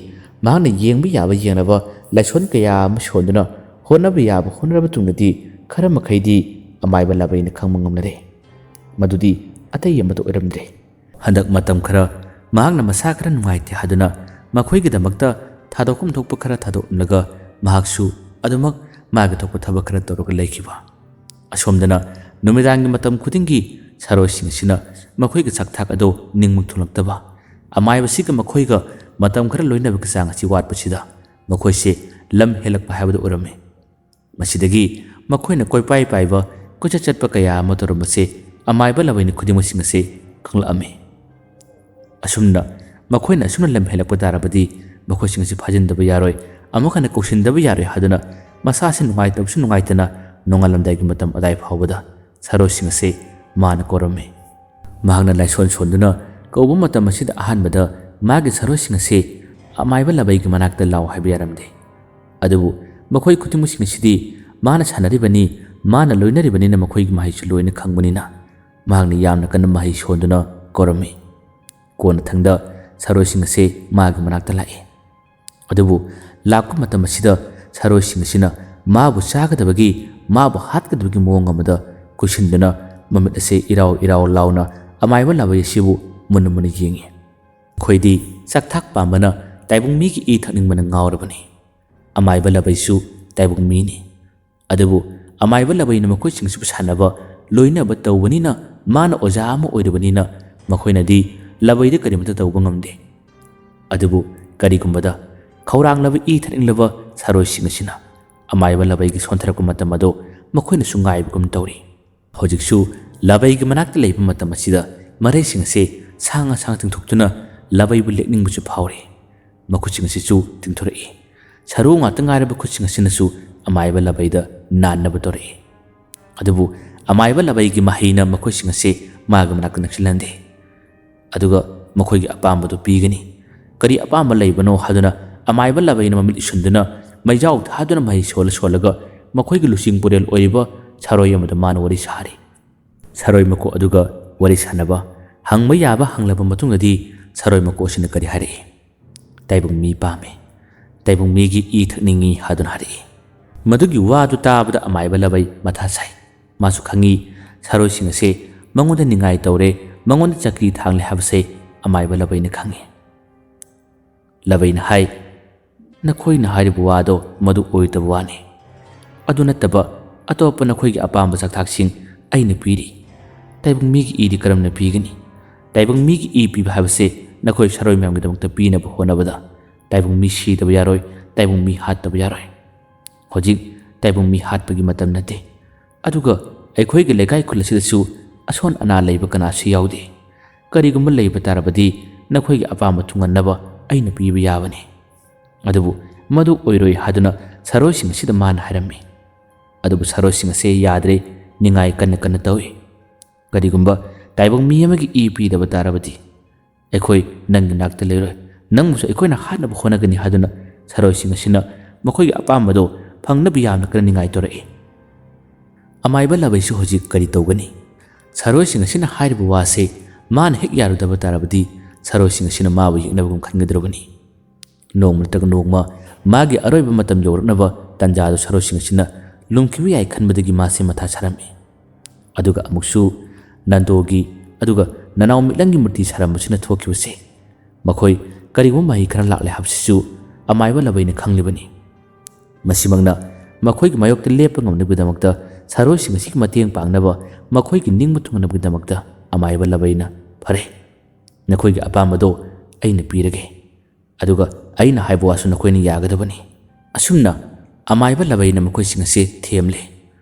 ꯃꯍꯥꯛꯅ ꯌꯦꯡꯕ ꯌꯥꯕ ꯌꯦꯡꯂꯕ ꯂꯥꯏꯁꯣꯟ ꯀꯌꯥ ꯑꯃ ꯁꯣꯟꯗꯨꯅ ꯍꯣꯠꯅꯕ ꯌꯥꯕ ꯍꯣꯠꯅꯔꯕ ꯇꯨꯡꯗꯗꯤ ꯈꯔ ꯃꯈꯩꯗꯤ ꯑꯃꯥꯏꯕ ꯂꯥꯕꯩꯅ ꯈꯪꯕ ꯉꯝꯂꯔꯦ꯫ ꯃꯗꯨꯗꯤ ꯑꯇꯩ ꯑꯃꯠꯇ ꯑꯣꯏꯔꯝꯗ꯭ꯔꯦ꯫ ꯍꯟꯗꯛ ꯃꯇꯝ ꯈꯔ ꯃꯍꯥꯛꯅ ꯃꯁꯥ ꯈꯔ ꯅꯨꯡꯉꯥꯏꯇꯦ ꯍꯥꯏꯗꯨꯅ ꯃꯈꯣꯏꯒꯤꯗꯃꯛꯇ ꯊꯥꯗꯣꯛꯐꯝ ꯊꯣꯛꯄ ꯈꯔ ꯊꯥꯗꯣꯛꯂꯝꯂꯒ ꯃꯍꯥꯛꯁꯨ ꯑꯗꯨꯃꯛ ꯃꯥꯒꯤ ꯊꯣꯛꯄ ꯊꯕꯛ ꯈꯔ ꯇꯧꯔꯒ ꯂꯩꯈꯤꯕ꯫ ꯑꯁꯣꯝꯗꯅ ꯅꯨꯃꯤꯗꯥꯡꯒꯤ ꯃꯇꯝ ꯈꯨꯗꯤꯡꯒꯤ ꯁꯥꯔꯣꯏꯁꯤꯡ ꯑꯁꯤꯅ ꯃꯈꯣꯏꯒꯤ ꯆꯥꯛꯊꯥꯛ ꯑꯗꯨ ꯅꯤꯡꯕ ꯊꯨꯡꯂꯛꯇꯕ, ꯑꯃꯥꯏꯕꯁꯤꯒ ꯃꯈꯣꯏꯒ ꯃꯇꯝ ꯈꯔ ꯂꯣꯏꯅꯕꯒꯤ ꯆꯥꯡ ꯑꯁꯤ ꯋꯥꯠꯄꯁꯤꯗ ꯃꯈꯣꯏꯁꯦ ꯂꯝ ꯍꯦꯜꯂꯛꯄ ꯍꯥꯏꯕꯗꯨ ꯑꯣꯏꯔꯝꯃꯤ꯫ ꯃꯁꯤꯗꯒꯤ ꯃꯈꯣꯏꯅ ꯀꯣꯏꯄꯥꯏ ꯄꯥꯏꯕ, ꯀꯣꯏꯆꯠ ꯆꯠꯄ ꯀꯌꯥ ꯑꯃ ꯇꯧꯔꯝꯕꯁꯦ ꯑꯃꯥꯏꯕ ꯂꯕꯩꯅ ꯈꯨꯗꯤꯡꯃꯛꯁꯤꯡ ꯑꯁꯤ ꯈꯪꯂꯛꯑꯝꯃꯤ꯫ ꯑꯁꯨꯝꯅ ꯃꯈꯣꯏꯅ ꯑꯁꯨꯝꯅ ꯂꯝ ꯍꯦꯜꯂꯛꯄ ꯇꯥꯔꯕꯗꯤ ꯃꯈꯣꯏꯁꯤꯡ ꯑꯁꯤ ꯐꯥꯖꯤꯟꯗꯕ ꯌꯥꯔꯣꯏ, ꯑꯃꯨꯛ ꯍꯟꯅ ꯀꯧꯁꯤꯟꯗꯕ ꯌꯥꯔꯣꯏ ꯍꯥꯏꯗꯨꯅ ꯃꯁꯥꯁꯤ ꯅꯨꯡꯉꯥꯏꯇꯕꯁꯨ ꯅꯨꯡꯉꯥꯏꯇꯅ ꯅꯣꯡꯉꯥꯜꯂꯝꯗꯥꯏꯒꯤ ꯃꯇꯝ ꯑꯗꯥꯏ ꯐꯥꯎꯕꯗ ꯁꯥꯔꯣꯏꯁꯤꯡ ꯑꯁꯤ ꯃꯥꯅ ꯀꯧꯔꯝꯃꯤ꯫ ꯃꯍꯥꯛꯅ ꯂꯥꯏꯁꯣꯟ ꯁꯣꯟꯗꯨꯅ ꯀꯧꯕ ꯃꯇꯝ ꯑꯁꯤꯗ ꯑꯍꯥꯟꯕꯗ ꯃꯥꯒꯤ ꯁꯥꯔꯣꯏꯁꯤꯡ ꯑꯁꯤ ꯑꯃꯥꯏꯕ ꯂꯕꯩꯒꯤ ꯃꯅꯥꯛꯇ ꯂꯥꯛꯑꯣ ꯍꯥꯏꯕ ꯌꯥꯔꯝꯗꯦ꯫ ꯑꯗꯨꯕꯨ ꯃꯈꯣꯏ ꯈꯨꯗꯤꯡꯃꯛꯁꯤꯡ ꯑꯁꯤꯗꯤ ꯃꯥꯅ ꯁꯥꯟꯅꯔꯤꯕꯅꯤ, ꯃꯥꯅ ꯂꯣꯏꯅꯔꯤꯕꯅꯤꯅ ꯃꯈꯣꯏꯒꯤ ꯃꯍꯩꯁꯨ ꯂꯣꯏꯅ ꯈꯪꯕꯅꯤꯅ ꯃꯍꯥꯛꯅ ꯌꯥꯝꯅ ꯀꯟꯅ ꯃꯍꯩ ꯁꯣꯟꯗꯨꯅ ꯀꯧꯔꯝꯃꯤ꯫ ꯀꯣꯟꯅꯊꯪꯗ ꯁꯥꯔꯣꯏꯁꯤꯡ ꯑꯁꯤ ꯃꯥꯒꯤ ꯃꯅꯥꯛꯇ ꯂꯥꯛꯏ꯫ ꯑꯗꯨꯕꯨ ꯂꯥꯛꯄ ꯃꯇꯝ ꯑꯁꯤꯗ ꯁꯥꯔꯣꯏꯁꯤꯡ ꯑꯁꯤꯅ ꯃꯥꯕꯨ ꯆꯥꯒꯗꯕꯒꯤ, ꯃꯥꯕꯨ ꯍꯥꯠꯀꯗꯕꯒꯤ ꯃꯑꯣꯡ ꯑꯃꯗ ꯀꯨꯏꯁꯤꯟꯗꯨꯅ ꯃꯃꯤꯠ ꯑꯁꯤ ꯏꯔꯥꯎ ꯏꯔꯥꯎ ꯂꯥꯎꯅ ꯑꯃꯥꯏꯕ ꯂꯥꯕꯩ ꯑꯁꯤꯕꯨ ꯃꯨꯟꯅ ꯃꯨꯟꯅ ꯌꯦꯡꯏ꯫ ꯃꯈꯣꯏꯗꯤ ꯆꯥꯛꯊꯥꯛ ꯄꯥꯝꯕꯅ ꯇꯥꯏꯕꯪ ꯃꯤꯒꯤ ꯏ ꯊꯛꯅꯤꯡꯕꯅ ꯉꯥꯎꯔꯕꯅꯤ꯫ ꯑꯃꯥꯏꯕ ꯂꯕꯩꯁꯨ ꯇꯥꯏꯕꯪ ꯃꯤꯅꯤ꯫ ꯑꯗꯨꯕꯨ ꯑꯃꯥꯏꯕ ꯂꯕꯩꯅ ꯃꯈꯣꯏꯁꯤꯡꯁꯤꯕꯨ ꯁꯥꯟꯅꯕ, ꯂꯣꯏꯅꯕ ꯇꯧꯕꯅꯤꯅ, ꯃꯥꯅ ꯑꯣꯖꯥ ꯑꯃ ꯑꯣꯏꯔꯕꯅꯤꯅ, ꯃꯈꯣꯏꯅꯗꯤ ꯂꯕꯩꯗ ꯀꯔꯤꯃꯠꯇ ꯇꯧꯕ ꯉꯝꯗꯦ꯫ ꯑꯗꯨꯕꯨ ꯀꯔꯤꯒꯨꯝꯕꯗ ꯈꯧꯔꯥꯡꯂꯕ, ꯏ ꯊꯛꯅꯤꯡꯂꯕ ꯁꯥꯔꯣꯏꯁꯤꯡ ꯑꯁꯤꯅ ꯑꯃꯥꯏꯕ ꯂꯕꯩꯒꯤ ꯁꯣꯟꯊꯔꯛꯄ ꯃꯇꯝ ꯑꯗꯨ ꯃꯈꯣꯏꯅꯁꯨ ꯉꯥꯏꯕꯒꯨꯝ ꯇꯧꯔꯤ꯫ ꯍꯧꯖꯤꯛꯁꯨ ꯂꯕꯩꯒꯤ ꯃꯅꯥꯛꯇ ꯂꯩꯕ ꯃꯇꯝ ꯑꯁꯤꯗ ꯃꯔꯩꯁꯤꯡ ꯑꯁꯤ ꯁꯥꯡꯅ ꯁꯥꯡꯅ ꯇꯤꯡꯊꯣꯛꯇꯨꯅ ꯂꯕꯩꯕꯨ ꯂꯦꯛꯅꯤꯡꯕꯁꯨ ꯐꯥꯎꯔꯤ꯫ ꯃꯈꯨꯠꯁꯤꯡ ꯑꯁꯤꯁꯨ ꯇꯤꯡꯊꯣꯔꯛꯏ꯫ ꯁꯔꯨ ꯉꯥꯛꯇ ꯉꯥꯏꯔꯕ ꯈꯨꯠꯁꯤꯡ ꯑꯁꯤꯅꯁꯨ ꯑꯃꯥꯏꯕ ꯂꯕꯩꯗ ꯅꯥꯟꯅꯕ ꯇꯧꯔꯛꯏ꯫ ꯑꯗꯨꯕꯨ ꯑꯃꯥꯏꯕ ꯂꯕꯩꯒꯤ ꯃꯍꯩꯅ ꯃꯈꯣꯏꯁꯤꯡ ꯑꯁꯤ ꯃꯥꯒꯤ ꯃꯅꯥꯛꯇ ꯅꯛꯁꯤꯜꯍꯟꯗꯦ꯫ ꯑꯗꯨꯒ ꯃꯈꯣꯏꯒꯤ ꯑꯄꯥꯝꯕꯗꯨ ꯄꯤꯒꯅꯤ꯫ ꯀꯔꯤ ꯑꯄꯥꯝꯕ ꯂꯩꯕꯅꯣ ꯍꯥꯏꯗꯨꯅ ꯑꯃꯥꯏꯕ ꯂꯕꯩꯅ ꯃꯃꯤꯠ ꯎꯏꯁꯤꯟꯗꯨꯅ ꯃꯩꯖꯥꯎ ꯊꯥꯗꯨꯅ ꯃꯍꯩ ꯁꯣꯜꯂ ꯁꯣꯜꯂꯒ ꯃꯈꯣꯏꯒꯤ ꯂꯨꯆꯤꯡ ꯄꯨꯔꯦꯜ ꯑꯣꯏꯔꯤꯕ ꯁꯥꯔꯣꯏ ꯑꯃꯗ ꯃꯥꯅ ꯋꯥꯔꯤ ꯁꯥꯔꯤ꯫ ꯁꯥꯔꯣꯏ ꯃꯀꯣꯛ ꯑꯗꯨꯒ ꯋꯥꯔꯤ ꯁꯥꯟꯅꯕ, ꯍꯪꯕ ꯌꯥꯕ ꯍꯪꯂꯕ ꯃꯇꯨꯡꯗꯗꯤ ꯁꯥꯔꯣꯏ ꯃꯀꯣꯛ ꯑꯁꯤꯅ ꯀꯔꯤ ꯍꯥꯏꯔꯛꯏ? "ꯇꯥꯏꯕꯪ ꯃꯤ ꯄꯥꯝꯃꯤ꯫ ꯇꯥꯏꯕꯪ ꯃꯤꯒꯤ ꯏ ꯊꯛꯅꯤꯡꯏ" ꯍꯥꯏꯗꯨꯅ ꯍꯥꯏꯔꯛꯏ꯫ ꯃꯗꯨꯒꯤ ꯋꯥꯗꯨ ꯇꯥꯕꯗ ꯑꯃꯥꯏꯕ ꯂꯕꯩ ꯃꯊꯥ ꯁꯥꯏ꯫ ꯃꯥꯁꯨ ꯈꯪꯏ ꯁꯥꯔꯣꯏꯁꯤꯡ ꯑꯁꯦ ꯃꯉꯣꯟꯗ ꯅꯤꯡꯉꯥꯏ ꯇꯧꯔꯦ, ꯃꯉꯣꯟꯗ ꯆꯀ꯭ꯔꯤ ꯊꯥꯡꯂꯦ ꯍꯥꯏꯕꯁꯦ ꯑꯃꯥꯏꯕ ꯂꯕꯩꯅ ꯈꯪꯏ꯫ ꯂꯕꯩꯅ ꯍꯥꯏ, "ꯅꯈꯣꯏꯅ ꯍꯥꯏꯔꯤꯕ ꯋꯥꯗꯣ ꯃꯗꯨ ꯑꯣꯏꯗꯕ ꯋꯥꯅꯤ꯫ ꯑꯗꯨ ꯅꯠꯇꯕ ꯑꯇꯣꯞꯄ ꯅꯈꯣꯏꯒꯤ ꯑꯄꯥꯝꯕ ꯆꯥꯛꯊꯥꯛꯁꯤꯡ ꯑꯩꯅ ꯄꯤꯔꯤ꯫ ꯇꯥꯏꯕꯪ ꯃꯤꯒꯤ ꯏꯗꯤ ꯀꯔꯝꯅ ꯄꯤꯒꯅꯤ? ꯇꯥꯏꯕꯪ ꯃꯤꯒꯤ ꯏ ꯄꯤꯕ ꯍꯥꯏꯕꯁꯦ ꯅꯈꯣꯏ ꯁꯥꯔꯣꯏ ꯃꯌꯥꯝꯒꯤꯗꯃꯛꯇ ꯄꯤꯅꯕ ꯍꯣꯠꯅꯕꯗ ꯇꯥꯏꯕꯪ ꯃꯤ ꯁꯤꯗꯕ ꯌꯥꯔꯣꯏ, ꯇꯥꯏꯕꯪ ꯃꯤ ꯍꯥꯠꯇꯕ ꯌꯥꯔꯣꯏ꯫ ꯍꯧꯖꯤꯛ ꯇꯥꯏꯕꯪ ꯃꯤ ꯍꯥꯠꯄꯒꯤ ꯃꯇꯝ ꯅꯠꯇꯦ꯫ ꯑꯗꯨꯒ ꯑꯩꯈꯣꯏꯒꯤ ꯂꯩꯀꯥꯏ ꯈꯨꯜ ꯑꯁꯤꯗꯁꯨ ꯑꯁꯣꯟ ꯑꯅꯥ ꯂꯩꯕ ꯀꯅꯥꯁꯨ ꯌꯥꯎꯗꯦ꯫ ꯀꯔꯤꯒꯨꯝꯕ ꯂꯩꯕ ꯇꯥꯔꯕꯗꯤ ꯅꯈꯣꯏꯒꯤ ꯑꯄꯥꯝꯕ ꯊꯨꯡꯍꯟꯅꯕ ꯑꯩꯅ ꯄꯤꯕ ꯌꯥꯕꯅꯤ꯫ ꯑꯗꯨꯕꯨ ꯃꯗꯨ ꯑꯣꯏꯔꯣꯏ" ꯍꯥꯏꯗꯨꯅ ꯁꯥꯔꯣꯏꯁꯤꯡ ꯑꯁꯤꯗ ꯃꯥꯅ ꯍꯥꯏꯔꯝꯃꯤ꯫ ꯑꯗꯨꯕꯨ ꯁꯥꯔꯣꯏꯁꯤꯡ ꯑꯁꯦ ꯌꯥꯗ꯭ꯔꯦ, ꯅꯤꯡꯉꯥꯏ ꯀꯟꯅ ꯀꯟꯅ ꯇꯧꯏ꯫ "ꯀꯔꯤꯒꯨꯝꯕ ꯇꯥꯏꯕꯪ ꯃꯤ ꯑꯃꯒꯤ ꯏ ꯄꯤꯗꯕ ꯇꯥꯔꯕꯗꯤ ꯑꯩꯈꯣꯏ ꯅꯪꯒꯤ ꯅꯥꯛꯇ ꯂꯩꯔꯣꯏ, ꯅꯪꯕꯨꯁꯨ ꯑꯩꯈꯣꯏꯅ ꯍꯥꯠꯅꯕ ꯍꯣꯠꯅꯒꯅꯤ" ꯍꯥꯏꯗꯨꯅ ꯁꯥꯔꯣꯏꯁꯤꯡ ꯑꯁꯤꯅ ꯃꯈꯣꯏꯒꯤ ꯑꯄꯥꯝꯕꯗꯣ ꯐꯪꯅꯕ ꯌꯥꯝꯅ ꯀꯟꯅ ꯅꯤꯡꯉꯥꯏ ꯇꯧꯔꯛꯏ꯫ ꯑꯃꯥꯏꯕ ꯂꯕꯩꯁꯨ ꯍꯧꯖꯤꯛ ꯀꯔꯤ ꯇꯧꯒꯅꯤ? ꯁꯥꯔꯣꯏꯁꯤꯡ ꯑꯁꯤꯅ ꯍꯥꯏꯔꯤꯕ ꯋꯥꯁꯦ ꯃꯥꯅ ꯍꯦꯛ ꯌꯥꯔꯨꯗꯕ ꯇꯥꯔꯕꯗꯤ ꯁꯥꯔꯣꯏꯁꯤꯡ ꯑꯁꯤꯅ ꯃꯥꯕꯨ ꯌꯦꯛꯅꯕꯒꯨꯝ ꯈꯟꯒꯗꯧꯔꯕꯅꯤ꯫ ꯅꯣꯡꯃ ꯅꯠꯇ꯭ꯔꯒ ꯅꯣꯡꯃ ꯃꯥꯒꯤ ꯑꯔꯣꯏꯕ ꯃꯇꯝ ꯌꯧꯔꯛꯅꯕ ꯇꯥꯟꯖꯥꯗꯨ ꯁꯥꯔꯣꯏꯁꯤꯡ ꯑꯁꯤꯅ ꯂꯨꯝꯈꯤꯕ ꯌꯥꯏ ꯈꯟꯕꯗꯒꯤ ꯃꯥꯁꯦ ꯃꯊꯥ ꯁꯥꯔꯝꯃꯤ꯫ ꯑꯗꯨꯒ ꯑꯃꯨꯛꯁꯨ ꯅꯟꯗꯣꯒꯤ ꯑꯗꯨꯒ ꯅꯅꯥꯎ ꯃꯤꯠꯂꯪꯒꯤ ꯃꯨꯔꯇꯤ ꯁꯥꯔꯝꯕꯁꯤꯅ ꯊꯣꯛꯈꯤꯕꯁꯦ ꯃꯈꯣꯏ ꯀꯔꯤꯒꯨꯝꯕ ꯃꯍꯩ ꯈꯔ ꯂꯥꯛꯂꯦ ꯍꯥꯏꯕꯁꯤꯁꯨ ꯑꯃꯥꯏꯕ ꯂꯕꯩꯅ ꯈꯪꯂꯤꯕꯅꯤ꯫ ꯃꯁꯤꯃꯛꯅ ꯃꯈꯣꯏꯒꯤ ꯃꯥꯌꯣꯛꯇ ꯂꯦꯞꯄ ꯉꯝꯅꯕꯒꯤꯗꯃꯛꯇ, ꯁꯥꯔꯣꯏꯁꯤꯡ ꯑꯁꯤꯒꯤ ꯃꯇꯦꯡ ꯄꯥꯡꯅꯕ, ꯃꯈꯣꯏꯒꯤ ꯅꯤꯡꯕ ꯊꯨꯡꯅꯕꯒꯤꯗꯃꯛꯇ ꯑꯃꯥꯏꯕ ꯂꯕꯩꯅ, "ꯐꯔꯦ, ꯅꯈꯣꯏꯒꯤ ꯑꯄꯥꯝꯕꯗꯣ ꯑꯩꯅ ꯄꯤꯔꯒꯦ, ꯑꯗꯨꯒ ꯑꯩꯅ ꯍꯥꯏꯕ ꯋꯥꯁꯨ ꯅꯈꯣꯏꯅ ꯌꯥꯒꯗꯕꯅꯤ"꯫ ꯑꯁꯨꯝꯅ ꯑꯃꯥꯏꯕ ꯂꯕꯩꯅ ꯃꯈꯣꯏꯁꯤꯡ ꯑꯁꯤ ꯊꯦꯝꯂꯦ꯫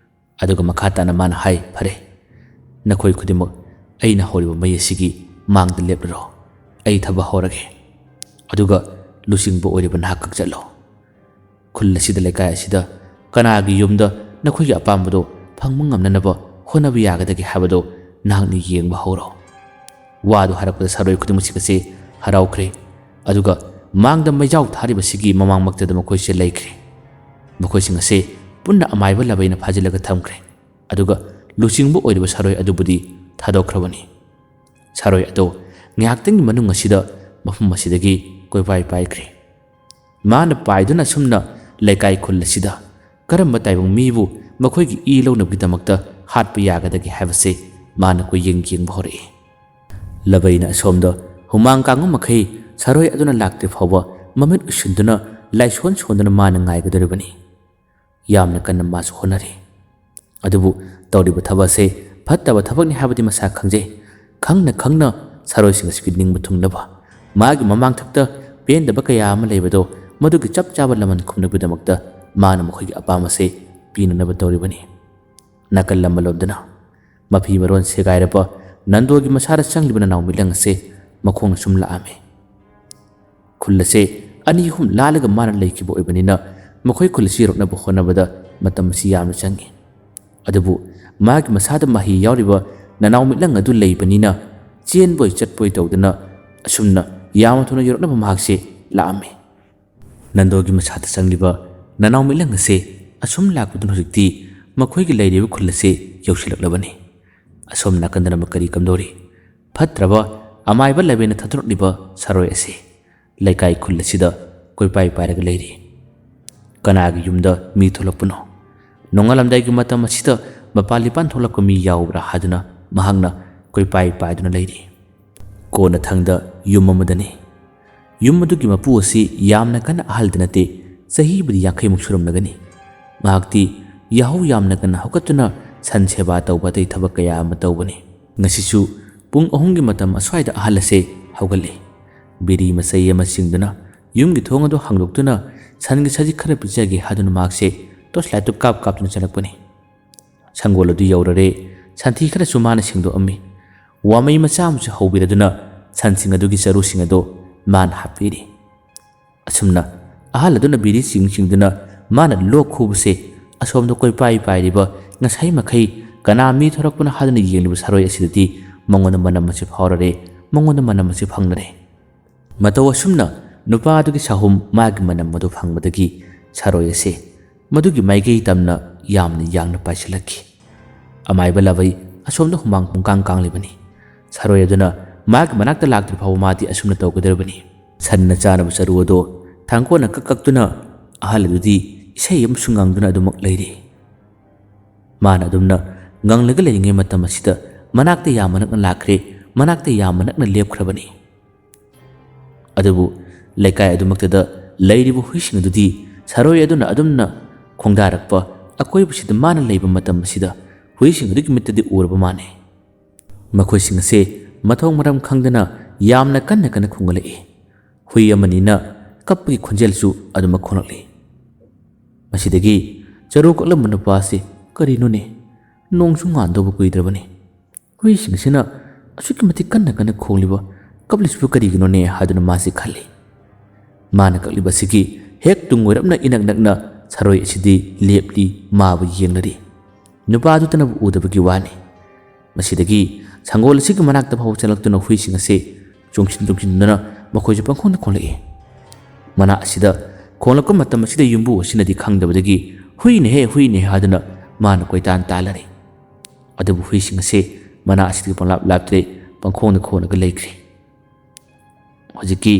ꯑꯗꯨꯒ ꯃꯈꯥ ꯇꯥꯅ ꯃꯥꯅ ꯍꯥꯏ, "ꯐꯔꯦ, ꯅꯈꯣꯏ ꯈꯨꯗꯤꯡꯃꯛ ꯑꯩꯅ ꯍꯧꯔꯤꯕ ꯃꯩ ꯑꯁꯤꯒꯤ ꯃꯥꯡꯗ ꯂꯦꯞꯂꯔꯣ꯫ ꯑꯩ ꯊꯕꯛ ꯍꯧꯔꯒꯦ꯫ ꯑꯗꯨꯒ ꯂꯨꯆꯤꯡꯕ ꯑꯣꯏꯔꯤꯕ ꯅꯍꯥꯛ ꯈꯛ ꯆꯠꯂꯣ꯫ ꯈꯨꯜ ꯑꯁꯤꯗ, ꯂꯩꯀꯥꯏ ꯑꯁꯤꯗ ꯀꯅꯥꯒꯤ ꯌꯨꯝꯗ ꯅꯈꯣꯏꯒꯤ ꯑꯄꯥꯝꯕꯗꯣ ꯐꯪꯕ ꯉꯝꯅꯅꯕ ꯍꯣꯠꯅꯕ ꯌꯥꯒꯗꯒꯦ ꯍꯥꯏꯕꯗꯣ ꯅꯍꯥꯛꯅ ꯌꯦꯡꯕ ꯍꯧꯔꯣ"꯫ ꯋꯥꯗꯨ ꯍꯥꯏꯔꯛꯄꯗ ꯁꯥꯔꯣꯏ ꯈꯨꯗꯤꯡꯃꯛꯁꯤꯡ ꯑꯁꯤ ꯍꯔꯥꯎꯈ꯭ꯔꯦ꯫ ꯑꯗꯨꯒ ꯃꯥꯡꯗ ꯃꯩꯖꯥꯎ ꯊꯥꯔꯤꯕꯁꯤꯒꯤ ꯃꯃꯥꯡꯃꯛꯇꯗ ꯃꯈꯣꯏꯁꯦ ꯂꯩꯈ꯭ꯔꯦ꯫ ꯃꯈꯣꯏꯁꯤꯡ ꯑꯁꯤ ꯄꯨꯟꯅ ꯑꯃꯥꯏꯕ ꯂꯕꯩꯅ ꯐꯥꯖꯤꯜꯂꯒ ꯊꯝꯈ꯭ꯔꯦ꯫ ꯑꯗꯨꯒ ꯂꯨꯆꯤꯡꯕ ꯑꯣꯏꯔꯤꯕ ꯁꯥꯔꯣꯏ ꯑꯗꯨꯕꯨꯗꯤ ꯊꯥꯗꯣꯛꯈ꯭ꯔꯕꯅꯤ꯫ ꯁꯥꯔꯣꯏ ꯑꯗꯣ ꯉꯥꯏꯍꯥꯛꯇꯪꯒꯤ ꯃꯅꯨꯡ ꯑꯁꯤꯗ ꯃꯐꯝ ꯑꯁꯤꯗꯒꯤ ꯀꯣꯏꯄꯥꯏ ꯄꯥꯏꯈ꯭ꯔꯦ꯫ ꯃꯥꯅ ꯄꯥꯏꯗꯨꯅ ꯑꯁꯨꯝꯅ ꯂꯩꯀꯥꯏ ꯈꯨꯜ ꯑꯁꯤꯗ ꯀꯔꯝꯕ ꯇꯥꯏꯕꯪ ꯃꯤꯕꯨ ꯃꯈꯣꯏꯒꯤ ꯏ ꯂꯧꯅꯕꯒꯤꯗꯃꯛꯇ ꯍꯥꯠꯄ ꯌꯥꯒꯗꯒꯦ ꯍꯥꯏꯕꯁꯦ ꯃꯥꯅ ꯀꯣꯏꯌꯦꯡ ꯌꯦꯡꯕ ꯍꯧꯔꯛꯏ꯫ ꯂꯕꯩꯅ ꯑꯁꯣꯝꯗ ꯍꯨꯃꯥꯡ ꯀꯥꯡꯕ ꯃꯈꯩ ꯁꯥꯔꯣꯏ ꯑꯗꯨꯅ ꯂꯥꯛꯇ꯭ꯔꯤ ꯐꯥꯎꯕ ꯃꯃꯤꯠ ꯎꯏꯁꯤꯟꯗꯨꯅ ꯂꯥꯏꯁꯣꯟ ꯁꯣꯟꯗꯨꯅ ꯃꯥꯅ ꯉꯥꯏꯒꯗꯧꯔꯤꯕꯅꯤ꯫ ꯌꯥꯝꯅ ꯀꯟꯅ ꯃꯥꯁꯨ ꯍꯣꯠꯅꯔꯤ꯫ ꯑꯗꯨꯕꯨ ꯇꯧꯔꯤꯕ ꯊꯕꯛ ꯑꯁꯤ ꯐꯠꯇꯕ ꯊꯕꯛꯅꯤ ꯍꯥꯏꯕꯗꯤ ꯃꯁꯥ ꯈꯪꯖꯩ꯫ ꯈꯪꯅ ꯈꯪꯅ ꯁꯥꯔꯣꯏꯁꯤꯡ ꯑꯁꯤꯒꯤ ꯅꯤꯡꯕ ꯊꯨꯡꯅꯕ, ꯃꯥꯒꯤ ꯃꯃꯥꯡꯊꯛꯇ ꯄꯦꯟꯗꯕ ꯀꯌꯥ ꯑꯃ ꯂꯩꯕꯗꯣ ꯃꯗꯨꯒꯤ ꯆꯞ ꯆꯥꯕ ꯂꯃꯟ ꯈꯨꯝꯅꯕꯒꯤꯗꯃꯛꯇ ꯃꯥꯅ ꯃꯈꯣꯏꯒꯤ ꯑꯄꯥꯝꯕꯁꯦ ꯄꯤꯅꯅꯕ ꯇꯧꯔꯤꯕꯅꯤ꯫ ꯅꯥꯀꯜ ꯑꯃꯂꯣꯝꯗꯅ ꯃꯐꯤ ꯃꯔꯣꯟ ꯁꯦꯒꯥꯏꯔꯕ ꯅꯟꯗꯣꯒꯤ ꯃꯁꯥꯗ ꯆꯪꯂꯤꯕ ꯅꯅꯥꯎ ꯃꯤꯠꯂꯪ ꯑꯁꯦ ꯃꯈꯣꯡꯅ ꯁꯨꯝ ꯂꯥꯛꯑꯝꯃꯤ꯫ ꯈꯨꯜ ꯑꯁꯦ ꯑꯅꯤ ꯑꯍꯨꯝ ꯂꯥꯜꯂꯒ ꯃꯥꯅ ꯂꯩꯈꯤꯕ ꯑꯣꯏꯕꯅꯤꯅ ꯃꯈꯣꯏ ꯈꯨꯜ ꯑꯁꯤ ꯌꯧꯔꯛꯅꯕ ꯍꯣꯠꯅꯕꯗ ꯃꯇꯝ ꯑꯁꯤ ꯌꯥꯝꯅ ꯆꯪꯉꯤ꯫ ꯑꯗꯨꯕꯨ ꯃꯥꯒꯤ ꯃꯁꯥꯗ ꯃꯍꯤ ꯌꯥꯎꯔꯤꯕ ꯅꯅꯥꯎ ꯃꯤꯠꯂꯪ ꯑꯗꯨ ꯂꯩꯕꯅꯤꯅ ꯆꯦꯟꯕꯣꯏ ꯆꯠꯄꯣꯏ ꯇꯧꯗꯨꯅ ꯑꯁꯨꯝꯅ ꯌꯥꯝꯅ ꯊꯨꯅ ꯌꯧꯔꯛꯅꯕ ꯃꯍꯥꯛꯁꯦ ꯂꯥꯛꯑꯝꯃꯤ꯫ ꯅꯟꯗꯣꯒꯤ ꯃꯁꯥꯗ ꯆꯪꯂꯤꯕ ꯅꯅꯥꯎ ꯃꯤꯠꯂꯪ ꯑꯁꯦ ꯑꯁꯨꯝ ꯂꯥꯛꯄꯗꯨꯅ ꯍꯧꯖꯤꯛꯇꯤ ꯃꯈꯣꯏꯒꯤ ꯂꯩꯔꯤꯕ ꯈꯨꯜ ꯑꯁꯦ ꯌꯧꯁꯤꯜꯂꯛꯂꯕꯅꯤ꯫ ꯑꯁꯣꯝ ꯅꯥꯀꯟꯗꯅ ꯑꯃꯨꯛ ꯀꯔꯤ ꯀꯝꯗꯧꯔꯤ? ꯐꯠꯇ꯭ꯔꯕ ꯑꯃꯥꯏꯕ ꯂꯕꯩꯅ ꯊꯥꯗꯣꯔꯛꯂꯤꯕ ꯁꯥꯔꯣꯏ ꯑꯁꯤ ꯂꯩꯀꯥꯏ ꯈꯨꯜ ꯑꯁꯤꯗ ꯀꯣꯏꯄꯥꯏ ꯄꯥꯏꯔꯒ ꯂꯩꯔꯤ꯫ ꯀꯅꯥꯒꯤ ꯌꯨꯝꯗ ꯃꯤ ꯊꯣꯛꯂꯛꯄꯅꯣ? ꯅꯣꯡꯉꯥꯜꯂꯝꯗꯥꯏꯒꯤ ꯃꯇꯝ ꯑꯁꯤꯗ ꯃꯄꯥꯟ ꯂꯤꯄꯥꯟ ꯊꯣꯛꯂꯛꯄ ꯃꯤ ꯌꯥꯎꯕ꯭ꯔꯥ ꯍꯥꯏꯗꯨꯅ ꯃꯍꯥꯛꯅ ꯀꯣꯏꯄꯥꯏ ꯄꯥꯏꯗꯨꯅ ꯂꯩꯔꯤ꯫ ꯀꯣꯟꯅꯊꯪꯗ ꯌꯨꯝ ꯑꯃꯗꯅꯤ꯫ ꯌꯨꯝ ꯑꯗꯨꯒꯤ ꯃꯄꯨ ꯑꯁꯤ ꯌꯥꯝꯅ ꯀꯟꯅ ꯑꯍꯜꯗꯤ ꯅꯠꯇꯦ, ꯆꯍꯤꯕꯨꯗꯤ ꯌꯥꯡꯈꯩꯃꯨꯛ ꯁꯨꯔꯝꯂꯒꯅꯤ꯫ ꯃꯍꯥꯛꯇꯤ ꯌꯥꯍꯧ ꯌꯥꯝꯅ ꯉꯟꯅ ꯍꯧꯒꯠꯇꯨꯅ ꯁꯟ ꯁꯦꯕꯥ ꯇꯧꯕ ꯑꯇꯩ ꯊꯕꯛ ꯀꯌꯥ ꯑꯃ ꯇꯧꯕꯅꯤ꯫ ꯉꯁꯤꯁꯨ ꯄꯨꯡ ꯑꯍꯨꯝꯒꯤ ꯃꯇꯝ ꯑꯁ꯭ꯋꯥꯏꯗ ꯑꯍꯜ ꯑꯁꯦ ꯍꯧꯒꯠꯂꯤ꯫ ꯕꯤꯔꯤ ꯃꯆꯩ ꯑꯃ ꯆꯤꯡꯗꯨꯅ ꯌꯨꯝꯒꯤ ꯊꯣꯡ ꯑꯗꯨ ꯍꯥꯡꯗꯣꯛꯇꯨꯅ ꯁꯟꯒꯤ ꯁꯖꯤꯛ ꯈꯔ ꯄꯤꯖꯒꯦ ꯍꯥꯏꯗꯨꯅ ꯃꯍꯥꯛꯁꯦ ꯇꯣꯔꯆ ꯂꯥꯏꯠꯇꯨ ꯀꯥꯞ ꯀꯥꯞꯇꯨꯅ ꯆꯠꯂꯛꯄꯅꯤ꯫ ꯁꯪꯒꯣꯜ ꯑꯗꯨ ꯌꯧꯔꯔꯦ꯫ ꯁꯟꯊꯤ ꯈꯔꯁꯨ ꯃꯥꯅ ꯁꯦꯡꯗꯣꯛꯑꯝꯃꯤ꯫ ꯋꯥꯃꯩ ꯃꯆꯥ ꯑꯃꯁꯨ ꯍꯧꯕꯤꯔꯗꯨꯅ ꯁꯟꯁꯤꯡ ꯑꯗꯨꯒꯤ ꯆꯔꯨꯁꯤꯡ ꯑꯗꯨ ꯃꯥꯅ ꯍꯥꯞꯄꯤꯔꯤ꯫ ꯑꯁꯨꯝꯅ ꯑꯍꯜ ꯑꯗꯨꯅ ꯕꯤꯔꯤ ꯆꯤꯡ ꯆꯤꯡꯗꯨꯅ ꯃꯥꯅ ꯂꯣꯛ ꯈꯨꯕꯁꯦ ꯑꯁꯣꯝꯗ ꯀꯣꯏꯄꯥꯏ ꯄꯥꯏꯔꯤꯕ ꯉꯁꯥꯏ ꯃꯈꯩ ꯀꯅꯥ ꯃꯤ ꯊꯣꯔꯛꯄꯅꯣ ꯍꯥꯏꯗꯨꯅ ꯌꯦꯡꯂꯤꯕ ꯁꯥꯔꯣꯏ ꯑꯁꯤꯗꯗꯤ ꯃꯉꯣꯟꯗ ꯃꯅꯝ ꯑꯁꯤ ꯐꯥꯎꯔꯔꯦ, ꯃꯉꯣꯟꯗ ꯃꯅꯝ ꯑꯁꯤ ꯐꯪꯂꯔꯦ꯫ ꯃꯇꯧ ꯑꯁꯨꯝꯅ ꯅꯨꯄꯥ ꯑꯗꯨꯒꯤ ꯁꯥꯍꯨꯝ ꯃꯥꯒꯤ ꯃꯅꯝ ꯑꯗꯨ ꯐꯪꯕꯗꯒꯤ ꯁꯥꯔꯣꯏ ꯑꯁꯦ ꯃꯗꯨꯒꯤ ꯃꯥꯏꯀꯩ ꯇꯝꯅ ꯌꯥꯝꯅ ꯌꯥꯡꯅ ꯄꯥꯏꯁꯤꯜꯂꯛꯈꯤ꯫ ꯑꯃꯥꯏꯕ ꯂꯥꯕꯩ ꯑꯁꯣꯝꯗ ꯍꯨꯃꯥꯡ ꯄꯨꯡꯀꯥꯡ ꯀꯥꯡꯂꯤꯕꯅꯤ꯫ ꯁꯥꯔꯣꯏ ꯑꯗꯨꯅ ꯃꯥꯒꯤ ꯃꯅꯥꯛꯇ ꯂꯥꯛꯇ꯭ꯔꯤ ꯐꯥꯎꯕ ꯃꯥꯗꯤ ꯑꯁꯨꯝꯅ ꯇꯧꯒꯗꯧꯔꯤꯕꯅꯤ꯫ ꯁꯟꯅ ꯆꯥꯅꯕ ꯆꯔꯨ ꯑꯗꯨ ꯊꯥꯡꯒꯣꯠꯅ ꯀꯛ ꯀꯛꯇꯨꯅ ꯑꯍꯜ ꯑꯗꯨꯗꯤ ꯏꯁꯩ ꯑꯃꯁꯨ ꯉꯪꯗꯨꯅ ꯑꯗꯨꯃꯛ ꯂꯩꯔꯤ꯫ ꯃꯥꯅ ꯑꯗꯨꯝꯅ ꯉꯪꯂꯒ ꯂꯩꯔꯤꯉꯩ ꯃꯇꯝ ꯑꯁꯤꯗ ꯃꯅꯥꯛꯇ ꯌꯥꯝꯅ ꯅꯛꯅ ꯂꯥꯛꯈ꯭ꯔꯦ, ꯃꯅꯥꯛꯇ ꯌꯥꯝꯅ ꯅꯛꯅ ꯂꯦꯞꯈ꯭ꯔꯕꯅꯤ꯫ ꯑꯗꯨꯕꯨ ꯂꯩꯀꯥꯏ ꯑꯗꯨꯃꯛꯇꯗ ꯂꯩꯔꯤꯕ ꯍꯨꯏꯁꯤꯡ ꯑꯗꯨꯗꯤ ꯁꯥꯔꯣꯏ ꯑꯗꯨꯅ ꯑꯗꯨꯝꯅ ꯈꯣꯡꯗꯥꯔꯛꯄ ꯑꯀꯣꯏꯕꯁꯤꯗ ꯃꯥꯅ ꯂꯩꯕ ꯃꯇꯝ ꯑꯁꯤꯗ ꯍꯨꯏꯁꯤꯡ ꯑꯗꯨꯒꯤ ꯃꯤꯠꯇꯗꯤ ꯎꯔꯕ ꯃꯥꯟꯅꯩ꯫ ꯃꯈꯣꯏꯁꯤꯡ ꯑꯁꯦ ꯃꯊꯣꯡ ꯃꯔꯝ ꯈꯪꯗꯅ ꯌꯥꯝꯅ ꯀꯟꯅ ꯀꯟꯅ ꯈꯣꯡꯒꯠꯂꯛꯏ꯫ ꯍꯨꯏ ꯑꯃꯅꯤꯅ ꯀꯞꯄꯒꯤ ꯈꯣꯟꯖꯦꯜꯁꯨ ꯑꯗꯨꯃꯛ ꯈꯣꯡꯂꯛꯂꯤ꯫ ꯃꯁꯤꯗꯒꯤ ꯆꯔꯨ ꯀꯛꯂꯝꯕ ꯅꯨꯄꯥ ꯑꯁꯤ, "ꯀꯔꯤꯅꯣꯅꯦ? ꯅꯣꯡꯁꯨ ꯉꯥꯟꯗꯧꯕ ꯀꯨꯏꯗ꯭ꯔꯕꯅꯤ꯫ ꯍꯨꯏꯁꯤꯡ ꯑꯁꯤꯅ ꯑꯁꯨꯛꯀꯤ ꯃꯇꯤꯛ ꯀꯟꯅ ꯀꯟꯅ ꯈꯣꯡꯂꯤꯕ, ꯀꯞꯂꯤꯁꯤꯕꯨ ꯀꯔꯤꯒꯤꯅꯣꯅꯦ?" ꯍꯥꯏꯗꯨꯅ ꯃꯥꯁꯤ ꯈꯜꯂꯤ꯫ ꯃꯥꯅ ꯀꯛꯂꯤꯕ ꯑꯁꯤꯒꯤ ꯍꯦꯛ ꯇꯨꯡ ꯑꯣꯏꯔꯞꯅ ꯏꯅꯛ ꯅꯛꯅ ꯁꯥꯔꯣꯏ ꯑꯁꯤꯗꯤ ꯂꯦꯞꯂꯤ, ꯃꯥꯕꯨ ꯌꯦꯡꯂꯔꯤ꯫ ꯅꯨꯄꯥ ꯑꯗꯨꯇꯅꯕꯨ ꯎꯗꯕꯒꯤ ꯋꯥꯅꯤ꯫ ꯃꯁꯤꯗꯒꯤ ꯁꯪꯒꯣꯜ ꯑꯁꯤꯒꯤ ꯃꯅꯥꯛꯇ ꯐꯥꯎꯕ ꯆꯪꯂꯛꯇꯨꯅ ꯍꯨꯏꯁꯤꯡ ꯑꯁꯤ ꯆꯣꯡꯁꯤꯟ ꯆꯣꯡꯁꯤꯟꯗꯨꯅ ꯃꯈꯣꯏꯁꯨ ꯄꯪꯈꯣꯡꯗ ꯈꯣꯡꯂꯛꯏ꯫ ꯃꯅꯥꯛ ꯑꯁꯤꯗ ꯈꯣꯡꯂꯛꯄ ꯃꯇꯝ ꯑꯁꯤꯗ ꯌꯨꯝꯕꯨ ꯑꯁꯤꯅꯗꯤ ꯈꯪꯗꯕꯗꯒꯤ "ꯍꯨꯏꯅꯦꯍꯦ, ꯍꯨꯏꯅꯦ" ꯍꯥꯏꯗꯨꯅ ꯃꯥꯅ ꯀꯣꯏꯇꯥꯟ ꯇꯥꯜꯂꯔꯤ꯫ ꯑꯗꯨꯕꯨ ꯍꯨꯏꯁꯤꯡ ꯑꯁꯤ ꯃꯅꯥꯛ ꯑꯁꯤꯗꯒꯤ ꯄꯪꯂꯥꯞ ꯂꯥꯞꯇ꯭ꯔꯦ, ꯄꯪꯈꯣꯡꯗ ꯈꯣꯡꯂꯒ ꯂꯩꯈ꯭ꯔꯦ꯫ ꯍꯧꯖꯤꯛꯀꯤ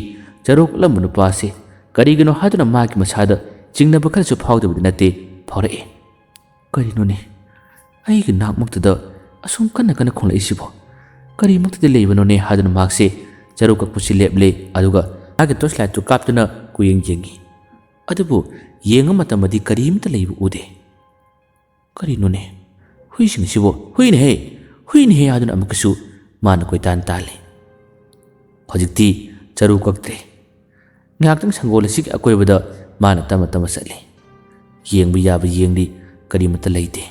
ꯆꯔꯨ ꯀꯛꯂꯝꯕ ꯅꯨꯄꯥ ꯑꯁꯤ ꯀꯔꯤꯒꯤꯅꯣ ꯍꯥꯏꯗꯨꯅ ꯃꯥꯒꯤ ꯃꯁꯥꯗ ꯆꯤꯡꯅꯕ ꯈꯔꯁꯨ ꯐꯥꯎꯗꯕꯗꯤ ꯅꯠꯇꯦ, ꯐꯥꯎꯔꯛꯏ꯫ "ꯀꯔꯤꯅꯣꯅꯦ? ꯑꯩꯒꯤ ꯅꯥꯛꯃꯛꯇꯗ ꯑꯁꯨꯝ ꯀꯟꯅ ꯀꯟꯅ ꯈꯣꯡꯂꯛꯏꯁꯤꯕꯣ? ꯀꯔꯤꯃꯛꯇꯗꯤ ꯂꯩꯕꯅꯣꯅꯦ?" ꯍꯥꯏꯗꯨꯅ ꯃꯍꯥꯛꯁꯦ ꯆꯔꯨ ꯀꯛꯄꯁꯤ ꯂꯦꯞꯂꯦ, ꯑꯗꯨꯒ ꯃꯥꯒꯤ ꯇꯣꯔꯆ ꯂꯥꯏꯠꯇꯨ ꯀꯥꯞꯇꯨꯅ ꯀꯨꯌꯦꯡ ꯌꯦꯡꯉꯤ꯫ ꯑꯗꯨꯕꯨ ꯌꯦꯡꯕ ꯃꯇꯝꯗꯗꯤ ꯀꯔꯤꯝꯇ ꯂꯩꯕ ꯎꯗꯦ꯫ "ꯀꯔꯤꯅꯣꯅꯦ? ꯍꯨꯏꯁꯤꯡꯁꯤꯕꯨ, ꯍꯨꯏꯅꯦꯍꯦ, ꯍꯨꯏꯅꯦꯍꯦ" ꯍꯥꯏꯗꯨꯅ ꯑꯃꯨꯛꯀꯁꯨ ꯃꯥꯅ ꯀꯣꯏꯇꯥꯟ ꯇꯥꯜꯂꯤ꯫ ꯍꯧꯖꯤꯛꯇꯤ ꯆꯔꯨ ꯀꯛꯇ꯭ꯔꯦ꯫ ꯉꯥꯏꯍꯥꯛꯇꯪ ꯁꯪꯒꯣꯜ ꯑꯁꯤꯒꯤ ꯑꯀꯣꯏꯕꯗ ꯃꯥꯅ ꯇꯞꯅ ꯇꯞꯅ ꯆꯠꯂꯤ꯫ ꯌꯦꯡꯕ ꯌꯥꯕ ꯌꯦꯡꯂꯤ, ꯀꯔꯤꯃꯠꯇ ꯂꯩꯇꯦ꯫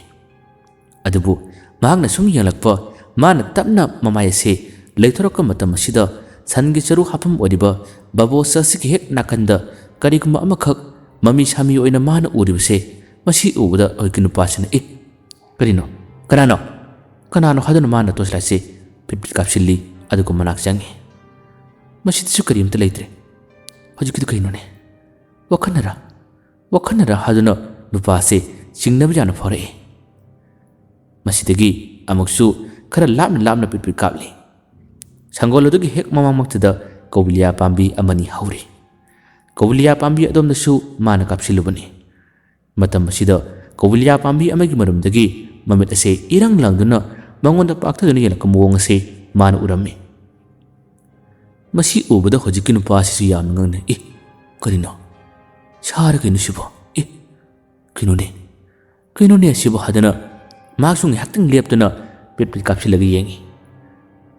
ꯑꯗꯨꯕꯨ ꯃꯍꯥꯛꯅ ꯁꯨꯝ ꯌꯦꯡꯂꯛꯄ, ꯃꯥꯅ ꯇꯞꯅ ꯃꯃꯥꯏ ꯑꯁꯦ ꯂꯩꯊꯣꯔꯛꯄ ꯃꯇꯝ ꯑꯁꯤꯗ ꯁꯟꯒꯤ ꯆꯔꯨ ꯍꯥꯞꯐꯝ ꯑꯣꯏꯔꯤꯕ ꯕꯕꯣꯁ ꯑꯁꯤꯒꯤ ꯍꯦꯛ ꯅꯥꯀꯟꯗ ꯀꯔꯤꯒꯨꯝꯕ ꯑꯃꯈꯛ ꯃꯃꯤ ꯁꯥꯃꯤ ꯑꯣꯏꯅ ꯃꯥꯅ ꯎꯔꯤꯕꯁꯦ, ꯃꯁꯤ ꯎꯕꯗ ꯑꯩꯈꯣꯏꯒꯤ ꯅꯨꯄꯥꯁꯤꯅ, "ꯑꯦ, ꯀꯔꯤꯅꯣ? ꯀꯅꯥꯅꯣ? ꯀꯅꯥꯅꯣ?" ꯍꯥꯏꯗꯨꯅ ꯃꯥꯅ ꯇꯣꯔꯆ ꯂꯥꯏꯠꯁꯦ ꯄꯤꯠ ꯄꯤꯠ ꯀꯥꯞꯁꯤꯜꯂꯤ, ꯑꯗꯨꯒ ꯃꯅꯥꯛ ꯆꯪꯉꯤ꯫ ꯃꯁꯤꯗꯁꯨ ꯀꯔꯤꯝꯇ ꯂꯩꯇ꯭ꯔꯦ꯫ "ꯍꯧꯖꯤꯛꯀꯤꯗꯨ ꯀꯔꯤꯅꯣꯅꯦ? ꯋꯥꯈꯜꯅꯔ? ꯋꯥꯈꯜꯅꯔ?" ꯍꯥꯏꯗꯨꯅ ꯅꯨꯄꯥꯁꯦ ꯆꯤꯡꯅꯕ ꯌꯥꯅ ꯐꯥꯎꯔꯛꯏ꯫ ꯃꯁꯤꯗꯒꯤ ꯑꯃꯨꯛꯁꯨ ꯈꯔ ꯂꯥꯞꯅ ꯂꯥꯞꯅ ꯄꯤꯠ ꯄꯤꯠ ꯀꯥꯞꯂꯤ꯫ ꯁꯪꯒꯣꯜ ꯑꯗꯨꯒꯤ ꯍꯦꯛ ꯃꯃꯥꯡꯃꯛꯇꯗ ꯀꯧꯕꯤꯂꯤꯌꯥ ꯄꯥꯝꯕꯤ ꯑꯃꯅꯤ ꯍꯧꯔꯤ꯫ ꯀꯧꯕꯤꯂꯤꯌꯥ ꯄꯥꯝꯕꯤ ꯑꯗꯣꯝꯗꯁꯨ ꯃꯥꯅ ꯀꯥꯞꯁꯤꯜꯂꯨꯕꯅꯤ꯫ ꯃꯇꯝ ꯑꯁꯤꯗ ꯀꯧꯕꯤꯂꯤꯌꯥ ꯄꯥꯝꯕꯤ ꯑꯃꯒꯤ ꯃꯔꯨꯝꯗꯒꯤ ꯃꯃꯤꯠ ꯑꯁꯦ ꯏꯔꯪ ꯂꯪꯗꯨꯅ ꯃꯉꯣꯟꯗ ꯄꯥꯛꯊꯗꯨꯅ ꯌꯦꯡꯂꯛꯄ ꯃꯑꯣꯡ ꯑꯁꯦ ꯃꯥꯅ ꯎꯔꯝꯃꯤ꯫ ꯃꯁꯤ ꯎꯕꯗ ꯍꯧꯖꯤꯛꯀꯤ ꯅꯨꯄꯥ ꯑꯁꯤꯁꯨ ꯌꯥꯝꯅ ꯉꯛꯅ, "ꯑꯦ, ꯀꯔꯤꯅꯣ? ꯁꯥꯔ ꯀꯩꯅꯣ ꯁꯤꯕꯣ? ꯑꯦ, ꯀꯩꯅꯣꯅꯦ? ꯀꯩꯅꯣꯅꯦ ꯑꯁꯤꯕꯣ?" ꯍꯥꯏꯗꯅ ꯃꯍꯥꯛꯁꯨ ꯉꯥꯏꯍꯥꯛꯇꯪ ꯂꯦꯞꯇꯨꯅ ꯄꯤꯠ ꯄꯤꯠ ꯀꯥꯞꯁꯤꯜꯂꯒ ꯌꯦꯡꯉꯤ꯫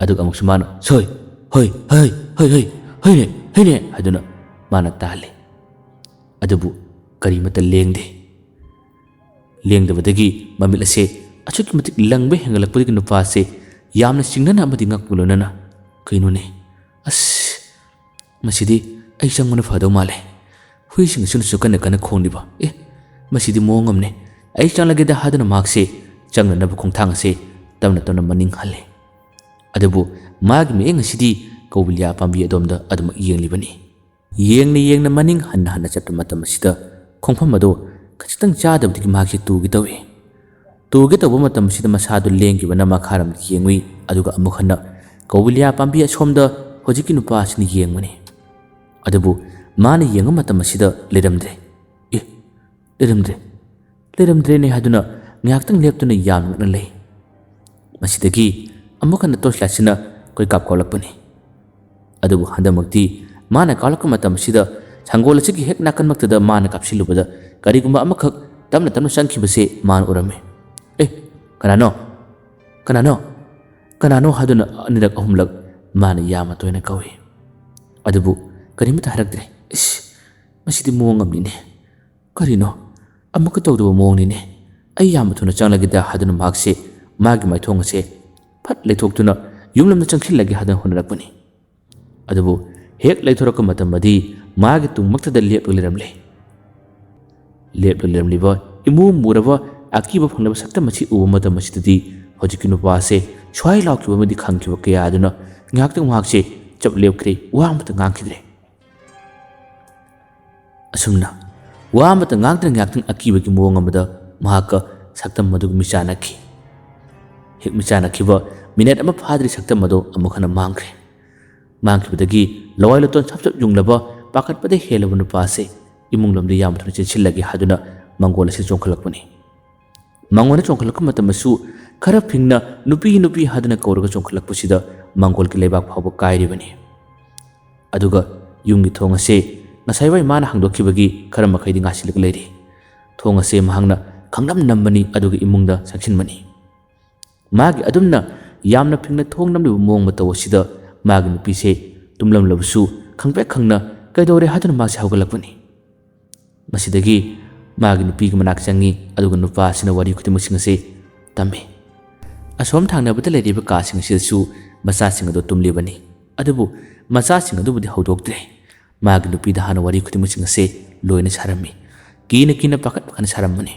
ꯑꯗꯨꯒ ꯑꯃꯨꯛꯁꯨ ꯃꯥꯅ, "ꯁꯣꯏ, ꯍꯣꯏ, ꯍꯣꯏ, ꯍꯣꯏ, ꯍꯣꯏ, ꯍꯣꯏꯅꯦ, ꯍꯣꯏꯅꯦ" ꯍꯥꯏꯗꯨꯅ ꯃꯥꯅ ꯇꯥꯍꯜꯂꯤ꯫ ꯑꯗꯨꯕꯨ ꯀꯔꯤꯃꯠꯇ ꯂꯦꯡꯗꯦ꯫ ꯂꯦꯡꯗꯕꯗꯒꯤ ꯃꯃꯤꯠ ꯑꯁꯦ ꯑꯁꯨꯛꯀꯤ ꯃꯇꯤꯛ ꯂꯪꯕ ꯍꯦꯟꯒꯠꯂꯛꯄꯗꯒꯤ ꯅꯨꯄꯥ ꯑꯁꯦ ꯌꯥꯝꯅ ꯆꯤꯡꯅꯅ ꯑꯃꯗꯤ ꯉꯛꯄ ꯂꯣꯏꯅꯅ, "ꯀꯩꯅꯣꯅꯦ? ꯑꯁ, ꯃꯁꯤꯗꯤ ꯑꯩ ꯆꯪꯕꯅ ꯐꯗꯧ ꯃꯥꯜꯂꯦ꯫ ꯍꯨꯏꯁꯤꯡ ꯑꯁꯤꯅꯁꯨ ꯀꯟꯅ ꯀꯟꯅ ꯈꯣꯡꯂꯤꯕ꯫ ꯑꯦ, ꯃꯁꯤꯗꯤ ꯃꯑꯣꯡ ꯑꯃꯅꯦ꯫ ꯑꯩ ꯆꯪꯂꯒꯦꯗ" ꯍꯥꯏꯗꯨꯅ ꯃꯍꯥꯛꯁꯦ ꯆꯪꯅꯅꯕ ꯈꯣꯡꯊꯥꯡ ꯑꯁꯦ ꯇꯞꯅ ꯇꯞꯅ ꯃꯅꯤꯡ ꯍꯜꯂꯦ꯫ ꯑꯗꯨꯕꯨ ꯃꯥꯒꯤ ꯃꯤꯠꯌꯦꯡ ꯑꯁꯤꯗꯤ ꯀꯧꯕꯤꯂꯤꯌꯥ ꯄꯥꯝꯕꯤ ꯑꯗꯣꯝꯗ ꯑꯗꯨꯃꯛ ꯌꯦꯡꯂꯤꯕꯅꯤ꯫ ꯌꯦꯡꯅ ꯌꯦꯡꯅ ꯃꯅꯤꯡ ꯍꯟꯅ ꯍꯟꯅ ꯆꯠꯄ ꯃꯇꯝ ꯑꯁꯤꯗ ꯈꯣꯡꯐꯝ ꯑꯗꯨ ꯈꯖꯤꯛꯇꯪ ꯆꯥꯗꯕꯗꯒꯤ ꯃꯍꯥꯛꯁꯦ ꯇꯨꯒꯦ ꯇꯧꯏ꯫ ꯇꯨꯒꯦ ꯇꯧꯕ ꯃꯇꯝ ꯑꯁꯤꯗ ꯃꯁꯥꯗꯨ ꯂꯦꯡꯈꯤꯕꯅ ꯃꯈꯥꯔꯣꯝꯗ ꯌꯦꯡꯉꯨꯏ, ꯑꯗꯨꯒ ꯑꯃꯨꯛ ꯍꯟꯅ ꯀꯧꯕꯤꯂꯤꯌꯥ ꯄꯥꯝꯕꯤ ꯑꯁꯣꯝꯗ ꯍꯧꯖꯤꯛꯀꯤ ꯅꯨꯄꯥ ꯑꯁꯤꯅ ꯌꯦꯡꯕꯅꯤ꯫ ꯑꯗꯨꯕꯨ ꯃꯥꯅ ꯌꯦꯡꯕ ꯃꯇꯝ ꯑꯁꯤꯗ ꯂꯩꯔꯝꯗ꯭ꯔꯦ꯫ ꯑꯦ, ꯂꯩꯔꯝꯗ꯭ꯔꯦ, ꯂꯩꯔꯝꯗ꯭ꯔꯦꯅꯦ ꯍꯥꯏꯗꯨꯅ ꯉꯥꯏꯍꯥꯛꯇꯪ ꯂꯦꯞꯇꯨꯅ ꯌꯥꯝꯅ ꯉꯛꯅ ꯂꯩ꯫ ꯃꯁꯤꯗꯒꯤ ꯑꯃꯨꯛ ꯍꯟꯅ ꯇꯣꯔꯆ ꯂꯥꯏꯠꯁꯤꯅ ꯀꯣꯏꯀꯥꯞ ꯀꯥꯞꯂꯛꯄꯅꯤ꯫ ꯑꯗꯨꯕꯨ ꯍꯟꯗꯛꯃꯛꯇꯤ ꯃꯥꯅ ꯀꯥꯞꯂꯛꯄ ꯃꯇꯝ ꯑꯁꯤꯗ ꯁꯪꯒꯣꯜ ꯑꯁꯤꯒꯤ ꯍꯦꯛ ꯅꯥꯀꯟꯃꯛꯇꯗ ꯃꯥꯅ ꯀꯥꯞꯁꯤꯜꯂꯨꯕꯗ ꯀꯔꯤꯒꯨꯝꯕ ꯑꯃꯈꯛ ꯇꯞꯅ ꯇꯞꯅ ꯆꯪꯈꯤꯕꯁꯦ ꯃꯥꯅ ꯎꯔꯝꯃꯤ꯫ "ꯑꯦ, ꯀꯅꯥꯅꯣ? ꯀꯅꯥꯅꯣ? ꯀꯅꯥꯅꯣ?" ꯍꯥꯏꯗꯨꯅ ꯑꯅꯤꯔꯛ ꯑꯍꯨꯝꯂꯛ ꯃꯥꯅ ꯌꯥꯝꯅ ꯇꯣꯏꯅ ꯀꯧꯏ꯫ ꯑꯗꯨꯕꯨ ꯀꯔꯤꯃꯠꯇ ꯍꯥꯏꯔꯛꯇ꯭ꯔꯦ꯫ "ꯏꯁ, ꯃꯁꯤꯗꯤ ꯃꯑꯣꯡ ꯑꯃꯅꯤꯅꯦ꯫ ꯀꯔꯤꯅꯣ? ꯑꯃꯨꯛꯀ ꯇꯧꯗꯕ ꯃꯑꯣꯡꯅꯤꯅꯦ꯫ ꯑꯩ ꯌꯥꯝꯅ ꯊꯨꯅ ꯆꯪꯂꯒꯦꯗ" ꯍꯥꯏꯗꯨꯅ ꯃꯍꯥꯛꯁꯦ ꯃꯥꯒꯤ ꯃꯥꯏꯊꯣꯡ ꯑꯁꯦ ꯐꯠ ꯂꯩꯊꯣꯛꯇꯨꯅ ꯌꯨꯝꯂꯣꯝꯗ ꯆꯪꯁꯤꯜꯂꯒꯦ ꯍꯥꯏꯗꯨꯅ ꯍꯣꯠꯅꯔꯛꯄꯅꯤ꯫ ꯑꯗꯨꯕꯨ ꯍꯦꯛ ꯂꯩꯊꯣꯔꯛꯄ ꯃꯇꯝꯗꯗꯤ ꯃꯥꯒꯤ ꯇꯨꯡꯃꯛꯇꯗ ꯂꯦꯞꯂꯒ ꯂꯩꯔꯝꯂꯦ꯫ ꯂꯦꯞꯂꯒ ꯂꯩꯔꯝꯂꯤꯕ ꯏꯃꯨ ꯃꯨꯔꯕ ꯑꯀꯤꯕ ꯐꯪꯂꯕ ꯁꯛꯇꯝ ꯑꯁꯤ ꯎꯕ ꯃꯇꯝ ꯑꯁꯤꯗꯗꯤ ꯍꯧꯖꯤꯛꯀꯤ ꯅꯨꯄꯥ ꯑꯁꯦ ꯁ꯭ꯋꯥꯏ ꯂꯥꯎꯈꯤꯕ ꯑꯃꯗꯤ ꯈꯪꯈꯤꯕ ꯀꯌꯥ ꯑꯗꯨꯅ ꯉꯥꯏꯍꯥꯛꯇꯪ ꯃꯍꯥꯛꯁꯦ ꯆꯞ ꯂꯦꯞꯈ꯭ꯔꯦ, ꯋꯥ ꯑꯃꯠꯇ ꯉꯥꯡꯈꯤꯗ꯭ꯔꯦ꯫ ꯑꯁꯨꯝꯅ ꯋꯥ ꯑꯃꯠꯇ ꯉꯥꯡꯗꯅ ꯉꯥꯏꯍꯥꯛꯇꯪ ꯑꯀꯤꯕꯒꯤ ꯃꯑꯣꯡ ꯑꯃꯗ ꯃꯍꯥꯛꯀ ꯁꯛꯇꯝ ꯑꯗꯨ ꯃꯤꯆꯥꯟꯅꯈꯤ꯫ ꯍꯦꯛ ꯃꯤꯆꯥꯟꯅꯈꯤꯕ ꯃꯤꯅꯠ ꯑꯃ ꯐꯥꯗ꯭ꯔꯤ ꯁꯛꯇꯝ ꯑꯗꯨ ꯑꯃꯨꯛ ꯍꯟꯅ ꯃꯥꯡꯈ꯭ꯔꯦ꯫ ꯃꯥꯡꯈꯤꯕꯗꯒꯤ ꯂꯋꯥꯏ ꯂꯇꯣꯟ ꯁꯞ ꯁꯞ ꯌꯨꯡꯂꯕ ꯄꯥꯈꯠꯄꯗ ꯍꯦꯜꯂꯕ ꯅꯨꯄꯥ ꯑꯁꯤ ꯏꯃꯨꯡ ꯂꯣꯝꯗ ꯌꯥꯝ ꯊꯨꯅ ꯆꯦꯟꯁꯤꯜꯂꯒꯦ ꯍꯥꯏꯗꯨꯅ ꯃꯥꯡꯒꯣꯜ ꯑꯁꯤ ꯆꯣꯡꯈꯠꯂꯛꯄꯅꯤ꯫ ꯃꯉꯣꯟꯗ ꯆꯣꯡꯈꯠꯂꯛꯄ ꯃꯇꯝꯗꯁꯨ ꯈꯔ ꯐꯤꯡꯅ "ꯅꯨꯄꯤ, ꯅꯨꯄꯤ" ꯍꯥꯏꯗꯨꯅ ꯀꯧꯔꯒ ꯆꯣꯡꯈꯠꯂꯛꯄꯁꯤꯗ ꯃꯥꯡꯒꯣꯜꯒꯤ ꯂꯩꯕꯥꯛ ꯐꯥꯎꯕ ꯀꯥꯏꯔꯤꯕꯅꯤ꯫ ꯑꯗꯨꯒ ꯌꯨꯝꯒꯤ ꯊꯣꯡ ꯑꯁꯦ ꯉꯁꯥꯏꯋꯥꯏ ꯃꯥꯅ ꯍꯥꯡꯗꯣꯛꯈꯤꯕꯒꯤ ꯈꯔ ꯃꯈꯩꯗꯤ ꯉꯥꯁꯤꯜꯂꯒ ꯂꯩꯔꯤ꯫ ꯊꯣꯡ ꯑꯁꯦ ꯃꯍꯥꯛꯅ ꯈꯪꯅꯝ ꯅꯝꯕꯅꯤ, ꯑꯗꯨꯒ ꯏꯃꯨꯡꯗ ꯆꯪꯁꯤꯟꯕꯅꯤ꯫ ꯃꯥꯒꯤ ꯑꯗꯨꯝꯅ ꯌꯥꯝꯅ ꯐꯤꯡꯅ ꯊꯣꯡ ꯅꯝꯂꯤꯕ ꯃꯑꯣꯡ ꯃꯇꯧ ꯑꯁꯤꯗ ꯃꯥꯒꯤ ꯅꯨꯄꯤꯁꯦ ꯇꯨꯝꯂꯝꯂꯕꯁꯨ ꯈꯪꯄ꯭ꯔꯦꯛ ꯈꯪꯅ "ꯀꯩꯗꯧꯔꯦ?" ꯍꯥꯏꯗꯨꯅ ꯃꯥꯁꯦ ꯍꯧꯒꯠꯂꯛꯄꯅꯤ꯫ ꯃꯁꯤꯗꯒꯤ ꯃꯥꯒꯤ ꯅꯨꯄꯤꯒꯤ ꯃꯅꯥꯛ ꯆꯪꯉꯤ, ꯑꯗꯨꯒ ꯅꯨꯄꯥ ꯑꯁꯤꯅ ꯋꯥꯔꯤ ꯈꯨꯗꯤꯡꯃꯛꯁꯤꯡ ꯑꯁꯤ ꯇꯝꯃꯤ꯫ ꯑꯁꯣꯝ ꯊꯪꯅꯕꯗ ꯂꯩꯔꯤꯕ ꯀꯥꯁꯤꯡ ꯑꯁꯤꯗꯁꯨ ꯃꯆꯥꯁꯤꯡ ꯑꯗꯨ ꯇꯨꯝꯂꯤꯕꯅꯤ꯫ ꯑꯗꯨꯕꯨ ꯃꯆꯥꯁꯤꯡ ꯑꯗꯨꯕꯨꯗꯤ ꯍꯧꯗꯣꯛꯇ꯭ꯔꯦ꯫ ꯃꯥꯒꯤ ꯅꯨꯄꯤꯗ ꯍꯥꯟꯅ ꯋꯥꯔꯤ ꯈꯨꯗꯤꯡꯃꯛꯁꯤꯡ ꯑꯁꯤ ꯂꯣꯏꯅ ꯁꯥꯔꯝꯃꯤ꯫ ꯀꯤꯅ ꯀꯤꯅ, ꯄꯥꯈꯠ ꯄꯥꯈꯠꯅ ꯁꯥꯔꯝꯕꯅꯤ꯫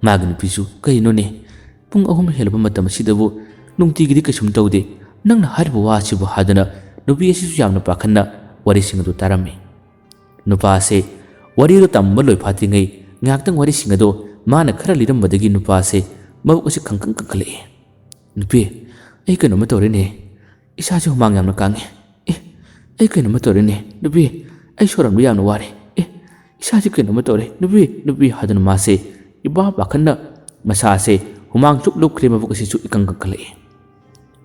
ꯃꯥꯒꯤ ꯅꯨꯄꯤꯁꯨ, "ꯀꯔꯤꯅꯣꯅꯦ, ꯄꯨꯡ ꯑꯍꯨꯝ ꯍꯦꯜꯂꯕ ꯃꯇꯝ ꯑꯁꯤꯗꯕꯨ ꯅꯨꯡꯇꯤꯒꯤꯗꯤ ꯀꯩꯁꯨꯝ ꯇꯧꯗꯦ, ꯅꯪꯅ ꯍꯥꯏꯔꯤꯕ ꯋꯥ ꯑꯁꯤꯕꯨ?" ꯍꯥꯏꯗꯨꯅ ꯅꯨꯄꯤ ꯑꯁꯤꯁꯨ ꯌꯥꯝꯅ ꯄꯥꯈꯠꯅ ꯋꯥꯔꯤꯁꯤꯡ ꯑꯗꯨ ꯇꯥꯔꯝꯃꯤ꯫ ꯅꯨꯄꯥ ꯑꯁꯦ ꯋꯥꯔꯤ ꯑꯗꯨ ꯇꯝꯕ ꯂꯣꯏꯐꯥꯠꯇ꯭ꯔꯤꯉꯩ ꯉꯥꯏꯍꯥꯛꯇꯪ ꯋꯥꯔꯤꯁꯤꯡ ꯑꯗꯨ ꯃꯥꯅ ꯈꯔ ꯂꯤꯔꯝꯕꯗꯒꯤ ꯅꯨꯄꯥ ꯑꯁꯦ ꯃꯕꯨꯛ ꯑꯁꯤ ꯈꯪꯀꯪ ꯀꯪꯈꯠꯂꯛꯏ꯫ "ꯅꯨꯄꯤ, ꯑꯩ ꯀꯩꯅꯣꯝꯃ ꯇꯧꯔꯦꯅꯦ꯫ ꯏꯁꯥꯁꯦ ꯍꯨꯃꯥꯡ ꯌꯥꯝꯅ ꯀꯥꯡꯉꯦ꯫ ꯑꯦ, ꯑꯩ ꯀꯩꯅꯣꯝꯃ ꯇꯧꯔꯦꯅꯦ꯫ ꯅꯨꯄꯤ, ꯑꯩ ꯁꯣꯔ ꯍꯣꯟꯕ ꯌꯥꯝꯅ ꯋꯥꯔꯦ꯫ ꯑꯦ, ꯏꯁꯥꯁꯦ ꯀꯩꯅꯣꯝꯃ ꯇꯧꯔꯦ꯫ ꯅꯨꯄꯤ, ꯅꯨꯄꯤ" ꯍꯥꯏꯗꯨꯅ ꯃꯥꯁꯦ ꯏꯄꯥ ꯄꯥꯈꯠꯅ ꯃꯁꯥꯁꯦ ꯍꯨꯃꯥꯡ ꯆꯨꯞ ꯂꯨꯞꯈ꯭ꯔꯦ, ꯃꯕꯨꯛ ꯑꯁꯤꯁꯨ ꯏꯀꯪ ꯀꯪꯈꯠꯂꯛꯏ꯫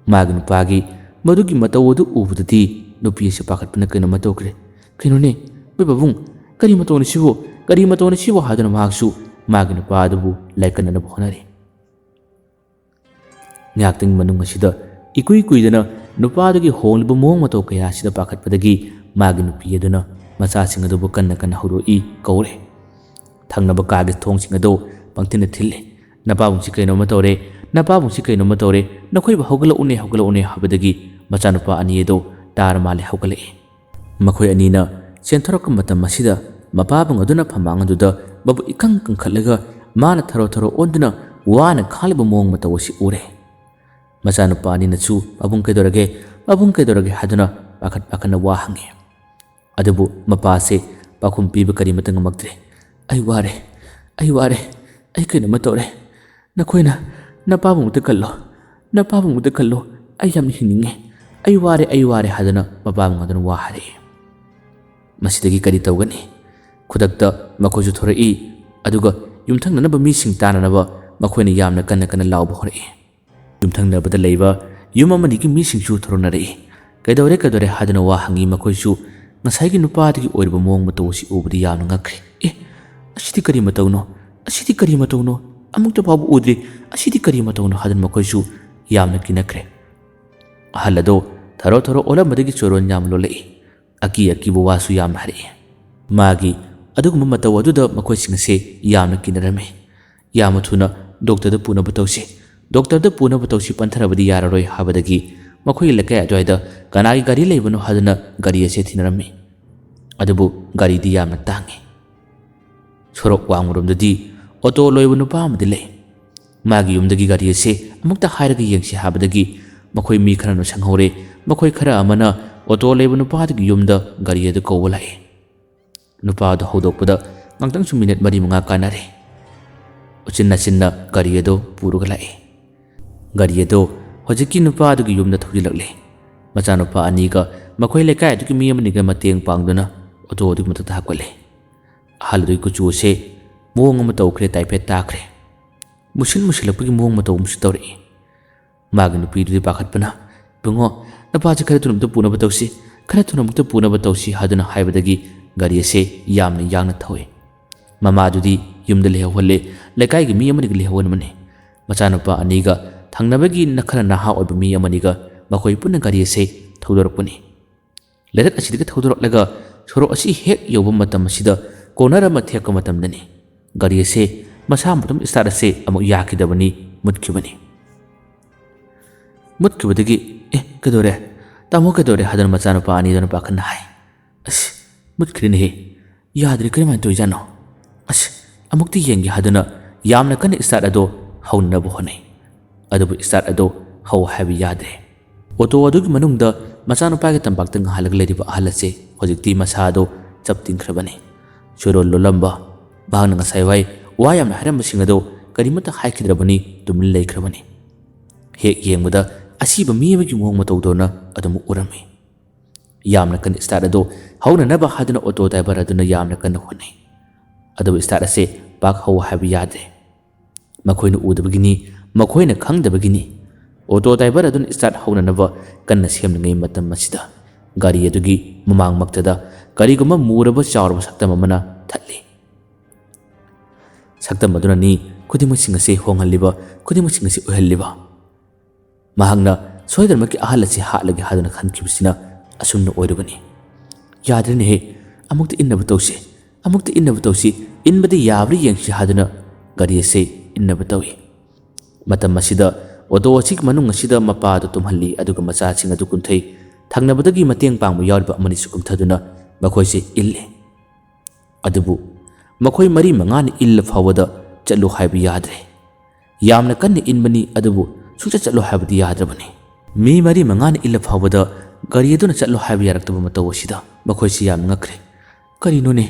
ꯃꯥꯒꯤ ꯅꯨꯄꯥꯒꯤ ꯃꯗꯨꯒꯤ ꯃꯇꯧ ꯑꯗꯨ ꯎꯕꯗꯗꯤ ꯅꯨꯄꯤ ꯑꯁꯤ ꯄꯥꯈꯠꯄꯅ ꯀꯩꯅꯣꯝꯃ ꯇꯧꯈ꯭ꯔꯦ꯫ "ꯀꯩꯅꯣꯅꯦ, "ꯑꯩꯈꯣꯏ ꯄꯥꯕꯨꯡ, ꯀꯔꯤ ꯃꯇꯧꯅꯣ ꯁꯤꯕꯨ? ꯀꯔꯤ ꯃꯇꯧꯅꯣ ꯁꯤꯕꯨ?" ꯍꯥꯏꯗꯨꯅ ꯃꯍꯥꯛꯁꯨ ꯃꯥꯒꯤ ꯅꯨꯄꯥ ꯑꯗꯨꯕꯨ ꯂꯥꯏꯀꯠꯅꯅꯕ ꯍꯣꯠꯅꯔꯤ꯫ ꯉꯥꯏꯍꯥꯛꯇꯪꯒꯤ ꯃꯅꯨꯡ ꯑꯁꯤꯗ ꯏꯀꯨꯏ ꯀꯨꯏꯗꯅ ꯅꯨꯄꯥꯗꯨꯒꯤ ꯍꯣꯡꯂꯤꯕ ꯃꯑꯣꯡ ꯃꯇꯧ ꯀꯌꯥ ꯑꯁꯤꯗ ꯄꯥꯈꯠꯄꯗꯒꯤ ꯃꯥꯒꯤ ꯅꯨꯄꯤ ꯑꯗꯨꯅ ꯃꯆꯥꯁꯤꯡ ꯑꯗꯨꯕꯨ ꯀꯟꯅ ꯀꯟꯅ ꯍꯧꯗꯣꯛꯏ, ꯀꯧꯔꯦ꯫ ꯊꯪꯅꯕ ꯀꯥꯒꯤ ꯊꯣꯡꯁꯤꯡ ꯑꯗꯨ ꯄꯪꯊꯤꯟꯗ ꯊꯤꯜꯂꯦ꯫ "ꯅꯄꯥꯕꯨꯡꯁꯤ ꯀꯩꯅꯣꯝꯃ ꯇꯧꯔꯦ, ꯅꯄꯥꯕꯨꯡꯁꯤ ꯀꯩꯅꯣꯝꯃ ꯇꯧꯔꯦ, ꯅꯈꯣꯏꯕꯨ ꯍꯧꯒꯠꯂꯛꯎꯅꯦ, ꯍꯧꯒꯠꯂꯛꯎꯅꯦ" ꯍꯥꯏꯕꯗꯒꯤ ꯃꯆꯥꯅꯨꯄꯥ ꯑꯅꯤ ꯑꯗꯨ ꯇꯥꯔ ꯃꯥꯜꯂꯦ ꯍꯧꯒꯠꯂꯛꯏ꯫ ꯃꯈꯣꯏ ꯑꯅꯤꯅ ꯆꯦꯟꯊꯣꯔꯛꯄ ꯃꯇꯝ ꯑꯁꯤꯗ ꯃꯄꯥꯕꯨꯡ ꯑꯗꯨꯅ ꯐꯝꯕꯥꯡ ꯑꯗꯨꯗ ꯃꯕꯨꯛ ꯏꯀꯪ ꯀꯪꯈꯠꯂꯒ ꯃꯥꯅ ꯊꯔꯣ ꯊꯔꯣ ꯑꯣꯟꯗꯨꯅ ꯋꯥꯅ ꯈꯥꯡꯂꯤꯕ ꯃꯑꯣꯡ ꯃꯇꯧ ꯑꯁꯤ ꯎꯔꯦ꯫ ꯃꯆꯥꯅꯨꯄꯥ ꯑꯅꯤꯅꯁꯨ, "ꯄꯥꯕꯨꯡ ꯀꯩꯗꯧꯔꯒꯦ? ꯄꯥꯕꯨꯡ ꯀꯩꯗꯧꯔꯒꯦ?" ꯍꯥꯏꯗꯨꯅ ꯄꯥꯈꯠ ꯄꯥꯈꯠꯅ ꯋꯥ ꯍꯪꯉꯤ꯫ ꯑꯗꯨꯕꯨ ꯃꯄꯥꯁꯦ ꯄꯥꯎꯈꯨꯝ ꯄꯤꯕ ꯀꯔꯤꯃꯠꯇ ꯉꯝꯃꯛꯇ꯭ꯔꯦ꯫ "ꯑꯩ ꯋꯥꯔꯦ, ꯑꯩ ꯋꯥꯔꯦ, ꯑꯩ ꯀꯩꯅꯣꯝꯃ ꯇꯧꯔꯦ꯫ ꯅꯈꯣꯏꯅ ꯅꯄꯥꯕꯨꯡꯗ ꯀꯜꯂꯣ, ꯅꯄꯥꯕꯨꯡꯗ ꯀꯜꯂꯣ, ꯑꯩ ꯌꯥꯝꯅ ꯍꯤꯡꯅꯤꯡꯉꯦ꯫ ꯑꯩ ꯋꯥꯔꯦ, ꯑꯩ ꯋꯥꯔꯦ" ꯍꯥꯏꯗꯨꯅ ꯃꯄꯥꯕꯨꯡ ꯑꯗꯨꯅ ꯋꯥ ꯍꯥꯏꯔꯛꯏ꯫ ꯃꯁꯤꯗꯒꯤ ꯀꯔꯤ ꯇꯧꯒꯅꯤ? ꯈꯨꯗꯛꯇ ꯃꯈꯣꯏꯁꯨ ꯊꯣꯔꯛꯏ, ꯑꯗꯨꯒ ꯌꯨꯝꯊꯪꯅꯅꯕ ꯃꯤꯁꯤꯡ ꯇꯥꯅꯅꯕ ꯃꯈꯣꯏꯅ ꯌꯥꯝꯅ ꯀꯟꯅ ꯀꯟꯅ ꯂꯥꯎꯕ ꯍꯧꯔꯛꯏ꯫ ꯌꯨꯝꯊꯪꯅꯕꯗ ꯂꯩꯕ ꯌꯨꯝ ꯑꯃꯅꯤꯒꯤ ꯃꯤꯁꯤꯡꯁꯨ ꯊꯣꯔꯛꯅꯔꯛꯏ꯫ "ꯀꯩꯗꯧꯔꯦ, ꯀꯩꯗꯧꯔꯦ?" ꯍꯥꯏꯗꯨꯅ ꯋꯥ ꯍꯪꯉꯤ ꯃꯈꯣꯏꯁꯨ꯫ ꯉꯁꯥꯏꯒꯤ ꯅꯨꯄꯥꯗꯨꯒꯤ ꯑꯣꯏꯔꯤꯕ ꯃꯑꯣꯡ ꯃꯇꯧ ꯑꯁꯤ ꯎꯕꯗ ꯌꯥꯝꯅ ꯉꯛꯈ꯭ꯔꯦ꯫ "ꯑꯦ, ꯑꯁꯤꯗꯤ ꯀꯔꯤ ꯃꯇꯧꯅꯣ? ꯑꯁꯤꯗꯤ ꯀꯔꯤ ꯃꯇꯧꯅꯣ? ꯑꯃꯨꯛꯇ ꯐꯥꯎꯕ ꯎꯗ꯭ꯔꯤ꯫ ꯑꯁꯤꯗꯤ ꯀꯔꯤ ꯃꯇꯧꯅꯣ?" ꯍꯥꯏꯗꯨꯅ ꯃꯈꯣꯏꯁꯨ ꯌꯥꯝꯅ ꯀꯤꯅꯈ꯭ꯔꯦ꯫ ꯑꯍꯜ ꯑꯗꯣ ꯊꯔꯣ ꯊꯔꯣ ꯑꯣꯜꯂꯝꯕꯗꯒꯤ ꯆꯣꯔꯣꯟ ꯌꯥꯝ ꯂꯣꯜꯂꯛꯏ꯫ ꯑꯀꯤ ꯑꯀꯤꯕ ꯋꯥꯁꯨ ꯌꯥꯝꯅ ꯍꯥꯏꯔꯛꯏ꯫ ꯃꯥꯒꯤ ꯑꯗꯨꯒꯨꯝꯕ ꯃꯇꯧ ꯑꯗꯨꯗ ꯃꯈꯣꯏꯁꯤꯡ ꯑꯁꯦ ꯌꯥꯝꯅ ꯀꯤꯅꯔꯝꯃꯤ꯫ "ꯌꯥꯝꯅ ꯊꯨꯅ ꯗꯣꯛꯇꯔꯗ ꯄꯨꯅꯕ ꯇꯧꯁꯤ, ꯗꯣꯛꯇꯔꯗ ꯄꯨꯅꯕ ꯇꯧꯁꯤ, ꯄꯟꯊꯔꯕꯗꯤ ꯌꯥꯔꯔꯣꯏ" ꯍꯥꯏꯕꯗꯒꯤ ꯃꯈꯣꯏꯒꯤ ꯂꯩꯀꯥꯏ ꯑꯗꯨꯋꯥꯏꯗ ꯀꯅꯥꯒꯤ ꯒꯥꯔꯤ ꯂꯩꯕꯅꯣ ꯍꯥꯏꯗꯨꯅ ꯒꯥꯔꯤ ꯑꯁꯦ ꯊꯤꯅꯔꯝꯃꯤ꯫ ꯑꯗꯨꯕꯨ ꯒꯥꯔꯤꯗꯤ ꯌꯥꯝꯅ ꯇꯥꯡꯉꯤ꯫ ꯁꯣꯔꯣꯛ ꯋꯥꯡꯃꯔꯣꯝꯗꯗꯤ ꯑꯣꯇꯣ ꯂꯣꯏꯕ ꯅꯨꯄꯥ ꯑꯃꯗꯤ ꯂꯩ꯫ ꯃꯥꯒꯤ ꯌꯨꯝꯗꯒꯤ ꯒꯥꯔꯤ ꯑꯁꯦ ꯑꯃꯨꯛꯇ ꯍꯥꯏꯔꯒ ꯌꯦꯡꯁꯤ ꯍꯥꯏꯕꯗꯒꯤ ꯃꯈꯣꯏ ꯃꯤ ꯈꯔꯅ ꯁꯪꯍꯧꯔꯦ꯫ ꯃꯈꯣꯏ ꯈꯔ ꯑꯃꯅ ꯑꯣꯇꯣ ꯂꯩꯕ ꯅꯨꯄꯥꯗꯨꯒꯤ ꯌꯨꯝꯗ ꯒꯥꯔꯤ ꯑꯗꯨ ꯀꯧꯕ ꯂꯥꯛꯏ꯫ ꯅꯨꯄꯥ ꯑꯗꯨ ꯍꯧꯗꯣꯛꯄꯗ ꯉꯥꯛꯇꯪꯁꯨ ꯃꯤꯅꯤꯠ ꯃꯔꯤ ꯃꯉꯥ ꯀꯥꯟꯅꯔꯦ꯫ ꯎꯆꯤꯟ ꯅꯥꯆꯤꯟꯅ ꯒꯥꯔꯤ ꯑꯗꯨ ꯄꯨꯔꯒ ꯂꯥꯛꯏ꯫ ꯒꯥꯔꯤ ꯑꯗꯨ ꯍꯧꯖꯤꯛꯀꯤ ꯅꯨꯄꯥ ꯑꯗꯨꯒꯤ ꯌꯨꯝꯗ ꯊꯧꯖꯤꯜꯂꯛꯂꯦ꯫ ꯃꯆꯥꯅꯨꯄꯥ ꯑꯅꯤꯒ ꯃꯈꯣꯏ ꯂꯩꯀꯥꯏ ꯑꯗꯨꯒꯤ ꯃꯤ ꯑꯃꯅꯤꯒ ꯃꯇꯦꯡ ꯄꯥꯡꯗꯨꯅ ꯑꯣꯇꯣ ꯑꯗꯨꯒꯤ ꯃꯊꯛꯇ ꯍꯥꯞꯀꯠꯂꯦ꯫ ꯑꯍꯜ ꯑꯗꯨꯒꯤ ꯀꯨꯆꯨ ꯑꯁꯦ ꯃꯑꯣꯡ ꯑꯃ ꯇꯧꯈ꯭ꯔꯦ, ꯇꯥꯏꯐꯦꯠ ꯇꯥꯈ꯭ꯔꯦ꯫ ꯃꯨꯁꯤꯟ ꯃꯨꯁꯤꯜꯂꯛꯄꯒꯤ ꯃꯑꯣꯡ ꯃꯇꯧ ꯑꯃꯁꯨ ꯇꯧꯔꯛꯏ꯫ ꯃꯥꯒꯤ ꯅꯨꯄꯤꯗꯨꯗꯤ ꯄꯥꯈꯠꯄꯅ, "ꯏꯕꯨꯡꯉꯣ, ꯅꯄꯥꯁꯤ ꯈꯔ ꯊꯨꯅ ꯑꯃꯨꯛꯇ ꯄꯨꯅꯕ ꯇꯧꯁꯤ, ꯈꯔ ꯊꯨꯅ ꯑꯃꯨꯛꯇ ꯄꯨꯅꯕ ꯇꯧꯁꯤ" ꯍꯥꯏꯗꯨꯅ ꯍꯥꯏꯕꯗꯒꯤ ꯒꯥꯔꯤ ꯑꯁꯦ ꯌꯥꯝꯅ ꯌꯥꯡꯅ ꯊꯧꯏ꯫ ꯃꯃꯥꯗꯨꯗꯤ ꯌꯨꯝꯗ ꯂꯩꯍꯧꯍꯜꯂꯦ, ꯂꯩꯀꯥꯏꯒꯤ ꯃꯤ ꯑꯃꯅꯤꯒ ꯂꯩꯍꯧꯍꯟꯕꯅꯤ꯫ ꯃꯆꯥꯅꯨꯄꯥ ꯑꯅꯤꯒ ꯊꯪꯅꯕꯒꯤ ꯈꯔ ꯅꯍꯥ ꯑꯣꯏꯕ ꯃꯤ ꯑꯃꯅꯤꯒ ꯃꯈꯣꯏ ꯄꯨꯟꯅ ꯒꯥꯔꯤ ꯑꯁꯦ ꯊꯧꯗꯣꯔꯛꯄꯅꯤ꯫ ꯂꯩꯔꯛ ꯑꯁꯤꯗꯒꯤ ꯊꯧꯗꯣꯔꯛꯂꯒ ꯁꯣꯔꯣꯛ ꯑꯁꯤ ꯍꯦꯛ ꯌꯧꯕ ꯃꯇꯝ ꯑꯁꯤꯗ corner ꯑꯃ ꯊꯦꯛꯄ ꯃꯇꯝꯗꯅꯤ ꯒꯥꯔꯤ ꯑꯁꯦ ꯃꯁꯥ ꯃꯇꯣꯝ start ꯑꯁꯦ ꯑꯃꯨꯛ ꯌꯥꯈꯤꯗꯕꯅꯤ, ꯃꯨꯠꯈꯤꯕꯅꯤ꯫ ꯃꯨꯠꯈꯤꯕꯗꯒꯤ, "ꯑꯦ, ꯀꯩꯗꯧꯔꯦ? ꯇꯥꯃꯣ, ꯀꯩꯗꯧꯔꯦ?" ꯍꯥꯏꯗꯨꯅ ꯃꯆꯥꯅꯨꯄꯥ ꯑꯅꯤꯗꯨꯅ ꯄꯥꯈꯠꯅ ꯍꯥꯏ꯫ "ꯑꯁ, ꯃꯨꯠꯈ꯭ꯔꯦꯅꯦꯍꯦ꯫ ꯌꯥꯗ꯭ꯔꯦ, ꯀꯔꯝꯍꯥꯏꯅ ꯇꯧꯔꯤꯖꯥꯠꯅꯣ? ꯑꯁ, ꯑꯃꯨꯛꯇ ꯌꯦꯡꯒꯦ" ꯍꯥꯏꯗꯨꯅ ꯌꯥꯝꯅ ꯀꯟꯅ start ꯑꯗꯣ ꯍꯧꯅꯅꯕ ꯍꯣꯠꯅꯩ꯫ ꯑꯗꯨꯕꯨ start ꯑꯗꯣ ꯍꯧ ꯍꯥꯏꯕ ꯌꯥꯗ꯭ꯔꯦ꯫ ꯑꯣꯇꯣ ꯑꯗꯨꯒꯤ ꯃꯅꯨꯡꯗ ꯃꯆꯥꯅꯨꯄꯥꯒꯤ ꯇꯝꯄꯥꯛꯇ ꯉꯥꯍꯜꯂꯒ ꯂꯩꯔꯤꯕ ꯑꯍꯜ ꯑꯁꯦ ꯍꯧꯖꯤꯛꯇꯤ ꯃꯁꯥ ꯑꯗꯣ ꯆꯞ ꯇꯤꯡꯈ꯭ꯔꯕꯅꯤ꯫ ꯆꯨꯔꯣꯜ ꯂꯣꯜꯂꯝꯕ, ꯃꯍꯥꯛꯅ ꯉꯁꯥꯏ ꯋꯥꯏ ꯋꯥ ꯌꯥꯝꯅ ꯍꯥꯏꯔꯝꯕꯁꯤꯡ ꯑꯗꯣ ꯀꯔꯤꯃꯠꯇ ꯍꯥꯏꯈꯤꯗ꯭ꯔꯕꯅꯤ, ꯇꯨꯃꯤꯟ ꯂꯩꯈ꯭ꯔꯕꯅꯤ꯫ ꯍꯦꯛ ꯌꯦꯡꯕꯗ ꯑꯁꯤꯕ ꯃꯤ ꯑꯃꯒꯤ ꯃꯑꯣꯡ ꯃꯇꯧꯗꯧꯅ ꯑꯗꯨꯃꯛ ꯎꯔꯝꯃꯤ꯫ ꯌꯥꯝꯅ ꯀꯟꯅ start ꯑꯗꯣ ꯍꯧꯅꯅꯕ ꯍꯥꯏꯗꯨꯅ ꯑꯣꯇꯣ driver ꯑꯗꯨꯅ ꯌꯥꯝꯅ ꯀꯟꯅ ꯍꯣꯠꯅꯩ꯫ ꯑꯗꯨꯕꯨ start ꯑꯁꯦ ꯄꯥꯛ ꯍꯧ ꯍꯥꯏꯕ ꯌꯥꯗ꯭ꯔꯦ꯫ ꯃꯈꯣꯏꯅ ꯎꯗꯕꯒꯤꯅꯤ, ꯃꯈꯣꯏꯅ ꯈꯪꯗꯕꯒꯤꯅꯤ꯫ ꯑꯣꯇꯣ driver ꯑꯗꯨꯅ start ꯍꯧꯅꯅꯕ ꯀꯟꯅ ꯁꯦꯝꯂꯤꯉꯩ ꯃꯇꯝ ꯑꯁꯤꯗ ꯒꯥꯔꯤ ꯑꯗꯨꯒꯤ ꯃꯃꯥꯡꯃꯛꯇꯗ ꯀꯔꯤꯒꯨꯝꯕ ꯃꯨꯔꯕ ꯆꯥꯎꯔꯕ ꯁꯛꯇꯝ ꯑꯃꯅ ꯊꯠꯂꯤ꯫ ꯁꯛꯇꯝ ꯑꯗꯨꯅꯅꯤ ꯈꯨꯗꯤꯡꯃꯛꯁꯤꯡ ꯑꯁꯤ ꯍꯣꯡꯍꯜꯂꯤꯕ, ꯈꯨꯗꯤꯡꯃꯛꯁꯤꯡ ꯑꯁꯤ ꯑꯣꯏꯍꯜꯂꯤꯕ꯫ ꯃꯍꯥꯛꯅ ꯁꯣꯏꯗꯅꯃꯛꯀꯤ ꯑꯍꯜ ꯑꯁꯤ ꯍꯥꯠꯂꯒꯦ ꯍꯥꯏꯗꯨꯅ ꯈꯟꯈꯤꯕꯁꯤꯅ ꯑꯁꯨꯝꯅ ꯑꯣꯏꯔꯕꯅꯤ꯫ "ꯌꯥꯗ꯭ꯔꯦꯅꯦꯍꯦ, ꯑꯃꯨꯛꯇ ꯏꯟꯅꯕ ꯇꯧꯁꯤ, ꯑꯃꯨꯛꯇ ꯏꯟꯅꯕ ꯇꯧꯁꯤ, ꯏꯟꯕꯗ ꯌꯥꯕ꯭ꯔꯥ ꯌꯦꯡꯁꯤ" ꯍꯥꯏꯗꯨꯅ ꯒꯥꯔꯤ ꯑꯁꯤ ꯏꯟꯅꯕ ꯇꯧꯏ꯫ ꯃꯇꯝ ꯑꯁꯤꯗ ꯑꯣꯇꯣ ꯑꯁꯤꯒꯤ ꯃꯅꯨꯡ ꯑꯁꯤꯗ ꯃꯄꯥ ꯑꯗꯨ ꯇꯨꯝꯍꯜꯂꯤ, ꯑꯗꯨꯒ ꯃꯆꯥꯁꯤꯡ ꯑꯗꯨ ꯀꯨꯝꯊꯩ꯫ ꯊꯪꯅꯕꯗꯒꯤ ꯃꯇꯦꯡ ꯄꯥꯡꯕ ꯌꯥꯎꯔꯤꯕ ꯑꯃꯅꯤꯁꯨ ꯀꯨꯝꯊꯗꯨꯅ ꯃꯈꯣꯏꯁꯤ ꯏꯜꯂꯤ꯫ ꯑꯗꯨꯕꯨ ꯃꯈꯣꯏ ꯃꯔꯤ ꯃꯉꯥꯅ ꯏꯜꯂ ꯐꯥꯎꯕꯗ ꯆꯠꯂꯨ ꯍꯥꯏꯕ ꯌꯥꯗ꯭ꯔꯦ꯫ ꯌꯥꯝꯅ ꯀꯟꯅ ꯏꯟꯕꯅꯤ, ꯑꯗꯨꯕꯨ ꯁꯨꯡꯆꯠ ꯆꯠꯂꯣ ꯍꯥꯏꯕꯗꯤ ꯌꯥꯗ꯭ꯔꯕꯅꯤ꯫ ꯃꯤ ꯃꯔꯤ ꯃꯉꯥꯅ ꯏꯜꯂ ꯐꯥꯎꯕꯗ ꯒꯥꯔꯤ ꯑꯗꯨꯅ ꯆꯠꯂꯣ ꯍꯥꯏꯕ ꯌꯥꯔꯛꯇꯕ ꯃꯇꯧ ꯑꯁꯤꯗ ꯃꯈꯣꯏꯁꯤ ꯌꯥꯝꯅ ꯉꯛꯈ꯭ꯔꯦ꯫ "ꯀꯔꯤꯅꯣꯅꯦ,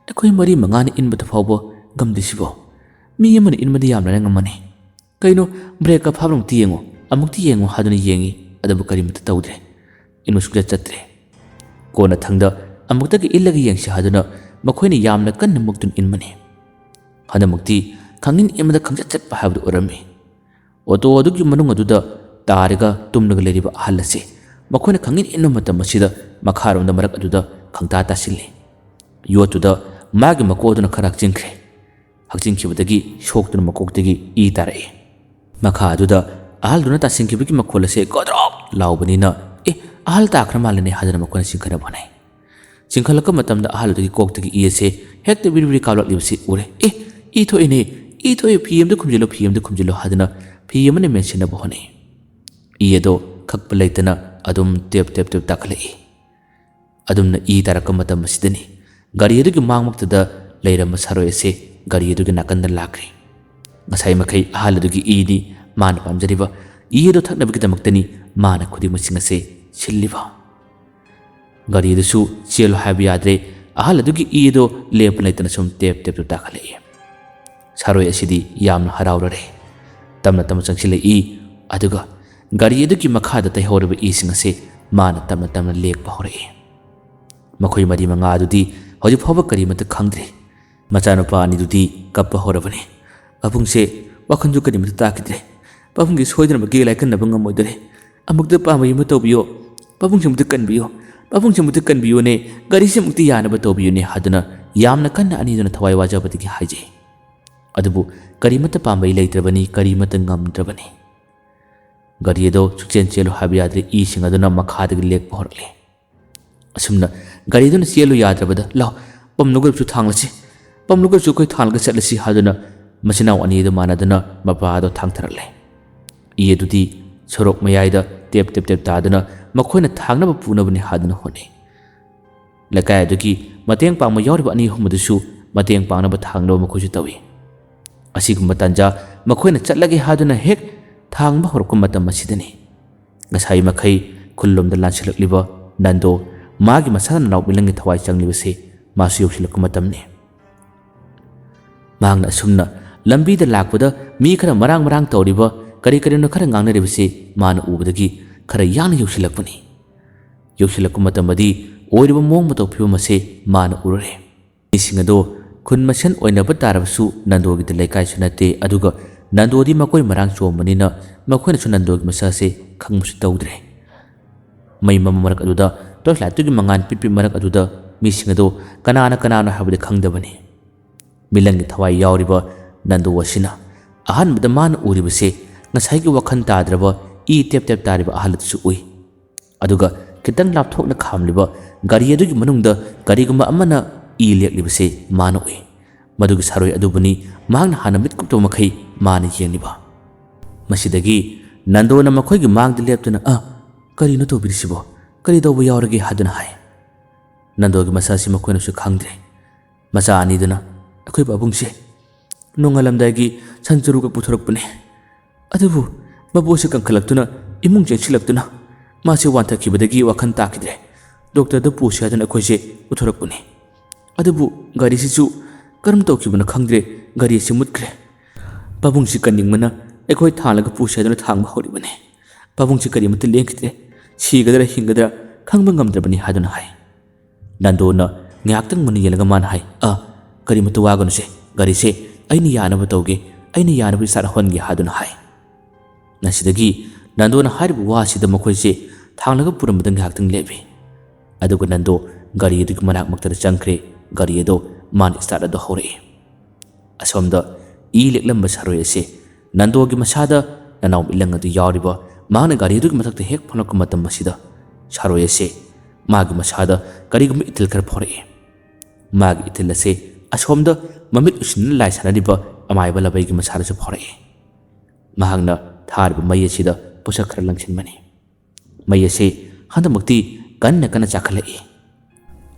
ꯑꯩꯈꯣꯏ ꯃꯔꯤ ꯃꯉꯥꯅ ꯏꯟꯕꯗ ꯐꯥꯎꯕ ꯉꯝꯗ꯭ꯔꯤꯁꯤꯕꯣ? ꯃꯤ ꯑꯃꯅ ꯏꯟꯕꯗꯤ ꯌꯥꯝꯅ ꯉꯝꯃꯅꯤ꯫ ꯀꯩꯅꯣ, brake ꯐꯥꯕ꯭ꯔꯥ ꯑꯃꯨꯛꯇ ꯌꯦꯡꯉꯨ, ꯑꯃꯨꯛꯇ ꯌꯦꯡꯉꯨ" ꯍꯥꯏꯗꯨꯅ ꯌꯦꯡꯉꯤ, ꯑꯗꯨꯕꯨ ꯀꯔꯤꯃꯠꯇ ꯇꯧꯗ꯭ꯔꯦ꯫ ꯏꯟꯕ ꯁꯨꯡꯆꯠ ꯆꯠꯇ꯭ꯔꯦ꯫ ꯀꯣꯟꯅꯊꯪꯗ ꯑꯃꯨꯛꯇꯒ ꯏꯜꯂꯒ ꯌꯦꯡꯁꯤ ꯍꯥꯏꯗꯨꯅ ꯃꯈꯣꯏꯅ ꯌꯥꯝꯅ ꯀꯟꯅ ꯃꯨꯛꯇꯨꯅ ꯏꯟꯕꯅꯤ꯫ ꯍꯟꯗꯛꯃꯛꯇꯤ ꯈꯪꯏꯟ ꯏꯟꯕꯗ ꯈꯪꯆꯠ ꯆꯠꯄ ꯍꯥꯏꯕꯗꯨ ꯑꯣꯏꯔꯝꯃꯤ꯫ ꯑꯣꯇꯣ ꯑꯗꯨꯒꯤ ꯃꯅꯨꯡ ꯑꯗꯨꯗ ꯇꯥꯔꯒ ꯇꯨꯝꯂꯒ ꯂꯩꯔꯤꯕ ꯑꯍꯜ ꯑꯁꯤ ꯃꯈꯣꯏꯅ ꯈꯪꯏꯟ ꯏꯟꯕ ꯃꯇꯝ ꯑꯁꯤꯗ ꯃꯈꯥꯔꯣꯝꯗ ꯃꯔꯛ ꯑꯗꯨꯗ ꯈꯪꯇꯥ ꯇꯥꯁꯤꯜꯂꯤ꯫ ꯌꯣꯠꯇꯨꯗ ꯃꯥꯒꯤ ꯃꯀꯣꯛ ꯑꯗꯨꯅ ꯈꯔ ꯍꯛꯆꯤꯟꯈ꯭ꯔꯦ꯫ ꯍꯛꯆꯤꯟꯈꯤꯕꯗꯒꯤ ꯁꯣꯛꯇꯨꯅ ꯃꯀꯣꯛꯇꯒꯤ ꯏ ꯇꯥꯔꯛꯏ꯫ ꯃꯈꯥ ꯑꯗꯨꯗ ꯑꯍꯜꯗꯨꯅ ꯇꯥꯁꯤꯟꯈꯤꯕꯒꯤ ꯃꯈꯣꯜ ꯑꯁꯤ ꯒꯣꯗ꯭ꯔꯣꯛ ꯂꯥꯎꯕꯅꯤꯅ, "ꯑꯦ, ꯑꯍꯜ ꯇꯥꯈ꯭ꯔ ꯃꯥꯜꯂꯦꯅꯦ" ꯍꯥꯏꯗꯨꯅ ꯃꯈꯣꯏꯅ ꯆꯤꯡꯈꯠꯅꯕ ꯍꯣꯠꯅꯩ꯫ ꯆꯤꯡꯈꯠꯂꯛꯄ ꯃꯇꯝꯗ ꯑꯍꯜ ꯑꯗꯨꯒꯤ ꯀꯣꯛꯇꯒꯤ ꯏ ꯑꯁꯦ ꯍꯦꯛꯇ ꯕꯤꯔꯤ ꯕꯤꯔꯤ ꯀꯥꯞꯂꯛꯂꯤꯕꯁꯤ ꯎꯔꯦ꯫ "ꯑꯦ, ꯏ ꯊꯣꯛꯏꯅꯦ, ꯏ ꯊꯣꯛꯏ, ꯐꯤ ꯑꯃꯗ ꯈꯨꯝꯖꯤꯜꯂꯨ, ꯐꯤ ꯑꯃꯗ ꯈꯨꯝꯖꯤꯜꯂꯨ" ꯍꯥꯏꯗꯨꯅ ꯐꯤ ꯑꯃꯅ ꯃꯦꯟꯁꯤꯟꯅꯕ ꯍꯣꯠꯅꯩ꯫ ꯏ ꯑꯗꯣ ꯈꯛꯄ ꯂꯩꯇꯅ ꯑꯗꯨꯝ ꯇꯦꯞ ꯇꯦꯞ ꯇꯦꯞ ꯇꯥꯈꯠꯂꯛꯏ꯫ ꯑꯗꯨꯝꯅ ꯏ ꯇꯥꯔꯛꯄ ꯃꯇꯝ ꯑꯁꯤꯗꯅꯤ ꯒꯥꯔꯤ ꯑꯗꯨꯒꯤ ꯃꯥꯡꯃꯛꯇꯗ ꯂꯩꯔꯝꯕ ꯁꯥꯔꯣꯏ ꯑꯁꯤ ꯒꯥꯔꯤ ꯑꯗꯨꯒꯤ ꯅꯥꯀꯟꯗ ꯂꯥꯛꯈ꯭ꯔꯦ꯫ ꯉꯁꯥꯏ ꯃꯈꯩ ꯑꯍꯜ ꯑꯗꯨꯒꯤ ꯏꯗꯤ ꯃꯥꯅ ꯄꯥꯝꯖꯔꯤꯕ ꯏ ꯑꯗꯨ ꯊꯛꯅꯕꯒꯤꯗꯃꯛꯇꯅꯤ ꯃꯥꯅ ꯈꯨꯗꯤꯡꯃꯛꯁꯤꯡ ꯑꯁꯤ ꯁꯤꯜꯂꯤꯕ꯫ ꯒꯥꯔꯤ ꯑꯗꯨꯁꯨ ꯆꯦꯜꯂꯨ ꯍꯥꯏꯕ ꯌꯥꯗ꯭ꯔꯦ꯫ ꯑꯍꯜ ꯑꯗꯨꯒꯤ ꯏ ꯑꯗꯨ ꯂꯦꯞꯄ ꯂꯩꯇꯅ ꯁꯨꯝ ꯇꯦꯞ ꯇꯦꯞ ꯇꯦꯞ ꯇꯥꯈꯠꯂꯛꯏ꯫ ꯁꯥꯔꯣꯏ ꯑꯁꯤꯗꯤ ꯌꯥꯝꯅ ꯍꯔꯥꯎꯔꯔꯦ꯫ ꯇꯞꯅ ꯇꯞꯅ ꯆꯪꯁꯤꯜꯂꯛꯏ꯫ ꯑꯗꯨꯒ ꯒꯥꯔꯤ ꯑꯗꯨꯒꯤ ꯃꯈꯥꯗ ꯇꯩꯍꯧꯔꯤꯕ ꯏꯁꯤꯡ ꯑꯁꯤ ꯃꯥꯅ ꯇꯞꯅ ꯇꯞꯅ ꯂꯦꯛꯄ ꯍꯧꯔꯛꯏ꯫ ꯃꯈꯣꯏ ꯃꯔꯤ ꯃꯉꯥ ꯑꯗꯨꯗꯤ ꯍꯧꯖꯤꯛ ꯐꯥꯎꯕ ꯀꯔꯤꯃꯠꯇ ꯈꯪꯗ꯭ꯔꯤ꯫ ꯃꯆꯥꯅꯨꯄꯥ ꯑꯅꯤꯗꯨꯗꯤ ꯀꯞꯄ ꯍꯧꯔꯕꯅꯤ꯫ "ꯄꯥꯕꯨꯡꯁꯦ ꯋꯥꯈꯜꯁꯨ ꯀꯔꯤꯃꯠꯇ ꯇꯥꯈꯤꯗ꯭ꯔꯦ꯫ ꯄꯥꯕꯨꯡꯒꯤ ꯁꯣꯏꯗꯅꯃꯛꯀꯤ ꯂꯥꯏꯀꯠꯅꯕ ꯉꯝꯃꯣꯏꯗꯣꯔꯦ꯫ ꯑꯃꯨꯛꯇ ꯄꯥꯝꯕꯩ ꯑꯃ ꯇꯧꯕꯤꯌꯣ꯫ ꯄꯥꯕꯨꯡꯁꯦ ꯑꯃꯨꯛꯇ ꯀꯟꯕꯤꯌꯣ꯫ ꯄꯥꯕꯨꯡꯁꯦ ꯑꯃꯨꯛꯇ ꯀꯟꯕꯤꯌꯣꯅꯦ꯫ ꯒꯥꯔꯤꯁꯦ ꯑꯃꯨꯛꯇ ꯌꯥꯅꯕ ꯇꯧꯕꯤꯌꯨꯅꯦ" ꯍꯥꯏꯗꯨꯅ ꯌꯥꯝꯅ ꯀꯟꯅ ꯑꯅꯤꯗꯨꯅ ꯊꯋꯥꯏ ꯋꯥꯖꯕꯗꯒꯤ ꯍꯥꯏꯖꯩ꯫ ꯑꯗꯨꯕꯨ ꯀꯔꯤꯃꯠꯇ ꯄꯥꯝꯕꯩ ꯂꯩꯇ꯭ꯔꯕꯅꯤ, ꯀꯔꯤꯃꯠꯇ ꯉꯝꯗ꯭ꯔꯕꯅꯤ꯫ ꯒꯥꯔꯤ ꯑꯗꯣ ꯁꯨꯛꯆꯦꯟ ꯆꯦꯜꯂꯨ ꯍꯥꯏꯕ ꯌꯥꯗ꯭ꯔꯦ, ꯏꯁꯤꯡ ꯑꯗꯨꯅ ꯃꯈꯥꯗꯒꯤ ꯂꯦꯛꯄ ꯍꯧꯔꯛꯂꯦ꯫ ꯑꯁꯨꯝꯅ ꯒꯥꯔꯤꯗꯨꯅ ꯆꯦꯜꯂꯨ ꯌꯥꯗ꯭ꯔꯕꯗ, "ꯂꯥꯎ, ꯄꯝ ꯂꯧꯒ꯭ꯔꯕꯁꯨ ꯊꯥꯡꯂꯁꯤ, ꯄꯝ ꯂꯧꯒ꯭ꯔꯕꯁꯨ ꯑꯩꯈꯣꯏ ꯊꯥꯡꯂꯒ ꯆꯠꯂꯁꯤ" ꯍꯥꯏꯗꯨꯅ ꯃꯆꯤꯟ ꯃꯅꯥꯎ ꯑꯅꯤꯗꯨ ꯃꯥꯟꯅꯗꯨꯅ ꯃꯄꯥ ꯑꯗꯣ ꯊꯥꯡꯊꯔꯛꯂꯦ꯫ ꯏ ꯑꯗꯨꯗꯤ ꯁꯣꯔꯣꯛ ꯃꯌꯥꯏꯗ ꯇꯦꯞ ꯇꯦꯞ ꯇꯦꯞ ꯇꯥꯗꯨꯅ ꯃꯈꯣꯏꯅ ꯊꯥꯡꯅꯕ ꯄꯨꯅꯕꯅꯤ ꯍꯥꯏꯗꯨꯅ ꯍꯣꯠꯅꯩ꯫ ꯂꯩꯀꯥꯏ ꯑꯗꯨꯒꯤ ꯃꯇꯦꯡ ꯄꯥꯡꯕ ꯌꯥꯎꯔꯤꯕ ꯑꯅꯤ ꯑꯍꯨꯝ ꯑꯗꯨꯁꯨ ꯃꯇꯦꯡ ꯄꯥꯡꯅꯕ ꯊꯥꯡꯅꯕ ꯃꯈꯣꯏꯁꯨ ꯇꯧꯏ꯫ ꯑꯁꯤꯒꯨꯝꯕ ꯇꯥꯟꯖꯥ ꯃꯈꯣꯏꯅ ꯆꯠꯂꯒꯦ ꯍꯥꯏꯗꯨꯅ ꯍꯦꯛ ꯊꯥꯡꯕ ꯍꯧꯔꯛꯄ ꯃꯇꯝ ꯑꯁꯤꯗꯅꯤ ꯉꯁꯥꯏ ꯃꯈꯩ ꯈꯨꯜꯂꯣꯝꯗ ꯂꯥꯟꯁꯤꯜꯂꯛꯂꯤꯕ ꯅꯟꯗꯣ ꯃꯥꯒꯤ ꯃꯁꯥꯅ ꯅꯥꯎ ꯃꯤꯂꯪꯒꯤ ꯊꯋꯥꯏ ꯆꯪꯂꯤꯕꯁꯦ ꯃꯥꯁꯨ ꯌꯧꯁꯤꯜꯂꯛꯄ ꯃꯇꯝꯅꯤ꯫ ꯃꯍꯥꯛꯅ ꯑꯁꯨꯝꯅ ꯂꯝꯕꯤꯗ ꯂꯥꯛꯄꯗ ꯃꯤ ꯈꯔ ꯃꯔꯥꯡ ꯃꯔꯥꯡ ꯇꯧꯔꯤꯕ, ꯀꯔꯤ ꯀꯔꯤꯅꯣ ꯈꯔ ꯉꯥꯡꯅꯔꯤꯕꯁꯤ ꯃꯥꯅ ꯎꯕꯗꯒꯤ ꯈꯔ ꯌꯥꯡꯅ ꯌꯧꯁꯤꯜꯂꯛꯄꯅꯤ꯫ ꯌꯧꯁꯤꯜꯂꯛꯄ ꯃꯇꯝꯗꯗꯤ ꯑꯣꯏꯔꯤꯕ ꯃꯑꯣꯡ ꯃꯇꯧ ꯐꯤꯕꯝ ꯑꯁꯤ ꯃꯥꯅ ꯎꯔꯨꯔꯦ꯫ ꯃꯤꯁꯤꯡ ꯑꯗꯣ ꯈꯨꯟ ꯃꯁꯦꯟ ꯑꯣꯏꯅꯕ ꯇꯥꯔꯕꯁꯨ ꯅꯟꯗꯣꯒꯤꯗꯤ ꯂꯩꯀꯥꯏꯁꯨ ꯅꯠꯇꯦ, ꯑꯗꯨꯒ ꯅꯟꯗꯣꯗꯤ ꯃꯈꯣꯏ ꯃꯔꯥꯡ ꯆꯣꯝꯕꯅꯤꯅ ꯃꯈꯣꯏꯅꯁꯨ ꯅꯟꯗꯣꯒꯤ ꯃꯁꯛ ꯑꯁꯤ ꯈꯪꯕꯁꯨ ꯇꯧꯗ꯭ꯔꯦ꯫ ꯃꯩ ꯃꯝꯕ ꯃꯔꯛ ꯑꯗꯨꯗ, ꯇꯣꯔꯆ ꯂꯥꯏꯠꯇꯨꯒꯤ ꯃꯉꯥꯜ ꯄꯤꯠ ꯄꯤꯠ ꯃꯔꯛ ꯑꯗꯨꯗ ꯃꯤꯁꯤꯡ ꯑꯗꯨ ꯀꯅꯥꯅ ꯀꯅꯥꯅꯣ ꯍꯥꯏꯕꯗꯤ ꯈꯪꯗꯕꯅꯤ꯫ ꯃꯤꯂꯪꯒꯤ ꯊꯋꯥꯏ ꯌꯥꯎꯔꯤꯕ ꯅꯟꯗꯨ ꯑꯁꯤꯅ ꯑꯍꯥꯟꯕꯗ ꯃꯥꯅ ꯎꯔꯤꯕꯁꯦ ꯉꯁꯥꯏꯒꯤ ꯋꯥꯈꯜ ꯇꯥꯗ꯭ꯔꯕ ꯏ ꯇꯦꯞ ꯇꯦꯞ ꯇꯥꯔꯤꯕ ꯑꯍꯜ ꯑꯗꯨꯁꯨ ꯎꯏ꯫ ꯑꯗꯨꯒ ꯈꯤꯇꯪ ꯂꯥꯞꯊꯣꯛꯅ ꯈꯥꯝꯂꯤꯕ ꯒꯥꯔꯤ ꯑꯗꯨꯒꯤ ꯃꯅꯨꯡꯗ ꯀꯔꯤꯒꯨꯝꯕ ꯑꯃꯅ ꯏ ꯂꯦꯛꯂꯤꯕꯁꯦ ꯃꯥꯅ ꯎꯏ꯫ ꯃꯗꯨꯒꯤ ꯁꯥꯔꯣꯏ ꯑꯗꯨꯕꯨꯅꯤ ꯃꯍꯥꯛꯅ ꯍꯥꯟꯅ ꯃꯤꯠ ꯀꯨꯞꯇꯕ ꯃꯈꯩ ꯃꯥꯅ ꯌꯦꯡꯂꯤꯕ꯫ ꯃꯁꯤꯗꯒꯤ ꯅꯟꯗꯣꯅ ꯃꯈꯣꯏꯒꯤ ꯃꯥꯡꯗ ꯂꯦꯞꯇꯨꯅ, "ꯑ, ꯀꯔꯤꯅꯣ ꯇꯧꯕꯤꯔꯤꯁꯤꯕꯣ? ꯀꯔꯤ ꯇꯧꯕ ꯌꯥꯎꯔꯒꯦ?" ꯍꯥꯏꯗꯨꯅ ꯍꯥꯏ꯫ ꯅꯟꯗꯣꯒꯤ ꯃꯁꯛ ꯑꯁꯤ ꯃꯈꯣꯏꯅꯁꯨ ꯈꯪꯗ꯭ꯔꯦ꯫ ꯃꯆꯥ ꯑꯅꯤꯗꯨꯅ, "ꯑꯩꯈꯣꯏ ꯄꯥꯕꯨꯡꯁꯦ ꯅꯣꯡꯉꯥꯜꯂꯝꯗꯥꯏꯒꯤ ꯁꯟ ꯆꯔꯨꯒ ꯄꯨꯊꯣꯔꯛꯄꯅꯦ꯫ ꯑꯗꯨꯕꯨ ꯃꯕꯨ ꯑꯁꯤ ꯀꯟꯈꯠꯂꯛꯇꯨꯅ ꯏꯃꯨꯡ ꯆꯦꯟꯁꯤꯜꯂꯛꯇꯨꯅ ꯃꯥꯁꯦ ꯋꯥꯟꯊꯈꯤꯕꯗꯒꯤ ꯋꯥꯈꯜ ꯇꯥꯈꯤꯗ꯭ꯔꯦ꯫ ꯗꯣꯛꯇꯔꯗ ꯄꯨꯁꯤ ꯍꯥꯏꯗꯨꯅ ꯑꯩꯈꯣꯏꯁꯦ ꯄꯨꯊꯣꯔꯛꯄꯅꯤ꯫ ꯑꯗꯨꯕꯨ ꯒꯥꯔꯤꯁꯤꯁꯨ ꯀꯔꯝ ꯇꯧꯈꯤꯕꯅꯣ ꯈꯪꯗ꯭ꯔꯦ, ꯒꯥꯔꯤ ꯑꯁꯤ ꯃꯨꯠꯈ꯭ꯔꯦ꯫ ꯄꯥꯕꯨꯡꯁꯤ ꯀꯟꯅꯤꯡꯕꯅ ꯑꯩꯈꯣꯏ ꯊꯥꯡꯂꯒ ꯄꯨꯁꯤ ꯍꯥꯏꯗꯨꯅ ꯊꯥꯡꯕ ꯍꯧꯔꯤꯕꯅꯤ꯫ ꯄꯥꯕꯨꯡꯁꯤ ꯀꯔꯤꯃꯠꯇ ꯂꯦꯡꯈꯤꯗ꯭ꯔꯦ꯫ ꯁꯤꯒꯗ꯭ꯔꯥ ꯍꯤꯡꯒꯗ꯭ꯔꯥ ꯈꯪꯕ ꯉꯝꯗ꯭ꯔꯕꯅꯤ" ꯍꯥꯏꯗꯨꯅ ꯍꯥꯏ꯫ ꯅꯟꯗꯣꯅ ꯉꯥꯏꯍꯥꯛꯇꯪ ꯃꯨꯟꯅ ꯌꯦꯡꯂꯒ ꯃꯥꯅ ꯍꯥꯏ, "ꯑ, ꯀꯔꯤꯃꯠꯇ ꯋꯥꯒꯅꯨꯁꯦ, ꯒꯥꯔꯤꯁꯦ ꯑꯩꯅ ꯌꯥꯅꯕ ꯇꯧꯒꯦ, ꯑꯩꯅ ꯌꯥꯅꯕ start ꯍꯣꯟꯒꯦ" ꯍꯥꯏꯗꯨꯅ ꯍꯥꯏ꯫ ꯉꯁꯤꯗꯒꯤ ꯅꯟꯗꯣꯅ ꯍꯥꯏꯔꯤꯕ ꯋꯥꯁꯤꯗ ꯃꯈꯣꯏꯁꯦ ꯊꯥꯡꯂꯒ ꯄꯨꯔꯝꯕꯗ ꯉꯥꯏꯍꯥꯛꯇꯪ ꯂꯦꯞꯄꯤ꯫ ꯑꯗꯨꯒ ꯅꯟꯗꯣ ꯒꯥꯔꯤ ꯑꯗꯨꯒꯤ ꯃꯅꯥꯛꯃꯛꯇꯗ ꯆꯪꯈ꯭ꯔꯦ, ꯒꯥꯔꯤ ꯑꯗꯣ ꯃꯥꯅ start ꯑꯗꯨ ꯍꯧꯔꯛꯏ꯫ ꯑꯁꯣꯝꯗ ꯏ ꯂꯦꯛꯂꯝꯕ ꯁꯥꯔꯣꯏ ꯑꯁꯦ ꯅꯟꯗꯣꯒꯤ ꯃꯁꯥꯗ ꯅꯅꯥꯎ ꯃꯤꯠꯂꯪ ꯑꯗꯨ ꯌꯥꯎꯔꯤꯕ ꯃꯍꯥꯛꯅ ꯒꯥꯔꯤ ꯑꯗꯨꯒꯤ ꯃꯊꯛꯇ ꯍꯦꯛ ꯐꯝꯂꯛꯄ ꯃꯇꯝ ꯑꯁꯤꯗ ꯁꯥꯔꯣꯏ ꯑꯁꯦ ꯃꯥꯒꯤ ꯃꯁꯥꯗ ꯀꯔꯤꯒꯨꯝꯕ ꯏꯊꯤꯜ ꯈꯔ ꯐꯥꯎꯔꯛꯏ꯫ ꯃꯥꯒꯤ ꯏꯊꯤꯜ ꯑꯁꯦ ꯑꯁꯣꯝꯗ ꯃꯃꯤꯠ ꯎꯏꯁꯤꯟꯗꯨꯅ ꯂꯥꯏ ꯁꯥꯟꯅꯔꯤꯕ ꯑꯃꯥꯏꯕ ꯂꯕꯩꯒꯤ ꯃꯁꯥꯗꯁꯨ ꯐꯥꯎꯔꯛꯏ꯫ ꯃꯍꯥꯛꯅ ꯊꯥꯔꯤꯕ ꯃꯩ ꯑꯁꯤꯗ ꯄꯣꯠꯁꯛ ꯈꯔ ꯂꯪꯁꯤꯟꯕꯅꯤ꯫ ꯃꯩ ꯑꯁꯤ ꯍꯟꯗꯛꯃꯛꯇꯤ ꯀꯟꯅ ꯀꯟꯅ ꯆꯥꯛꯈꯠꯂꯛꯏ꯫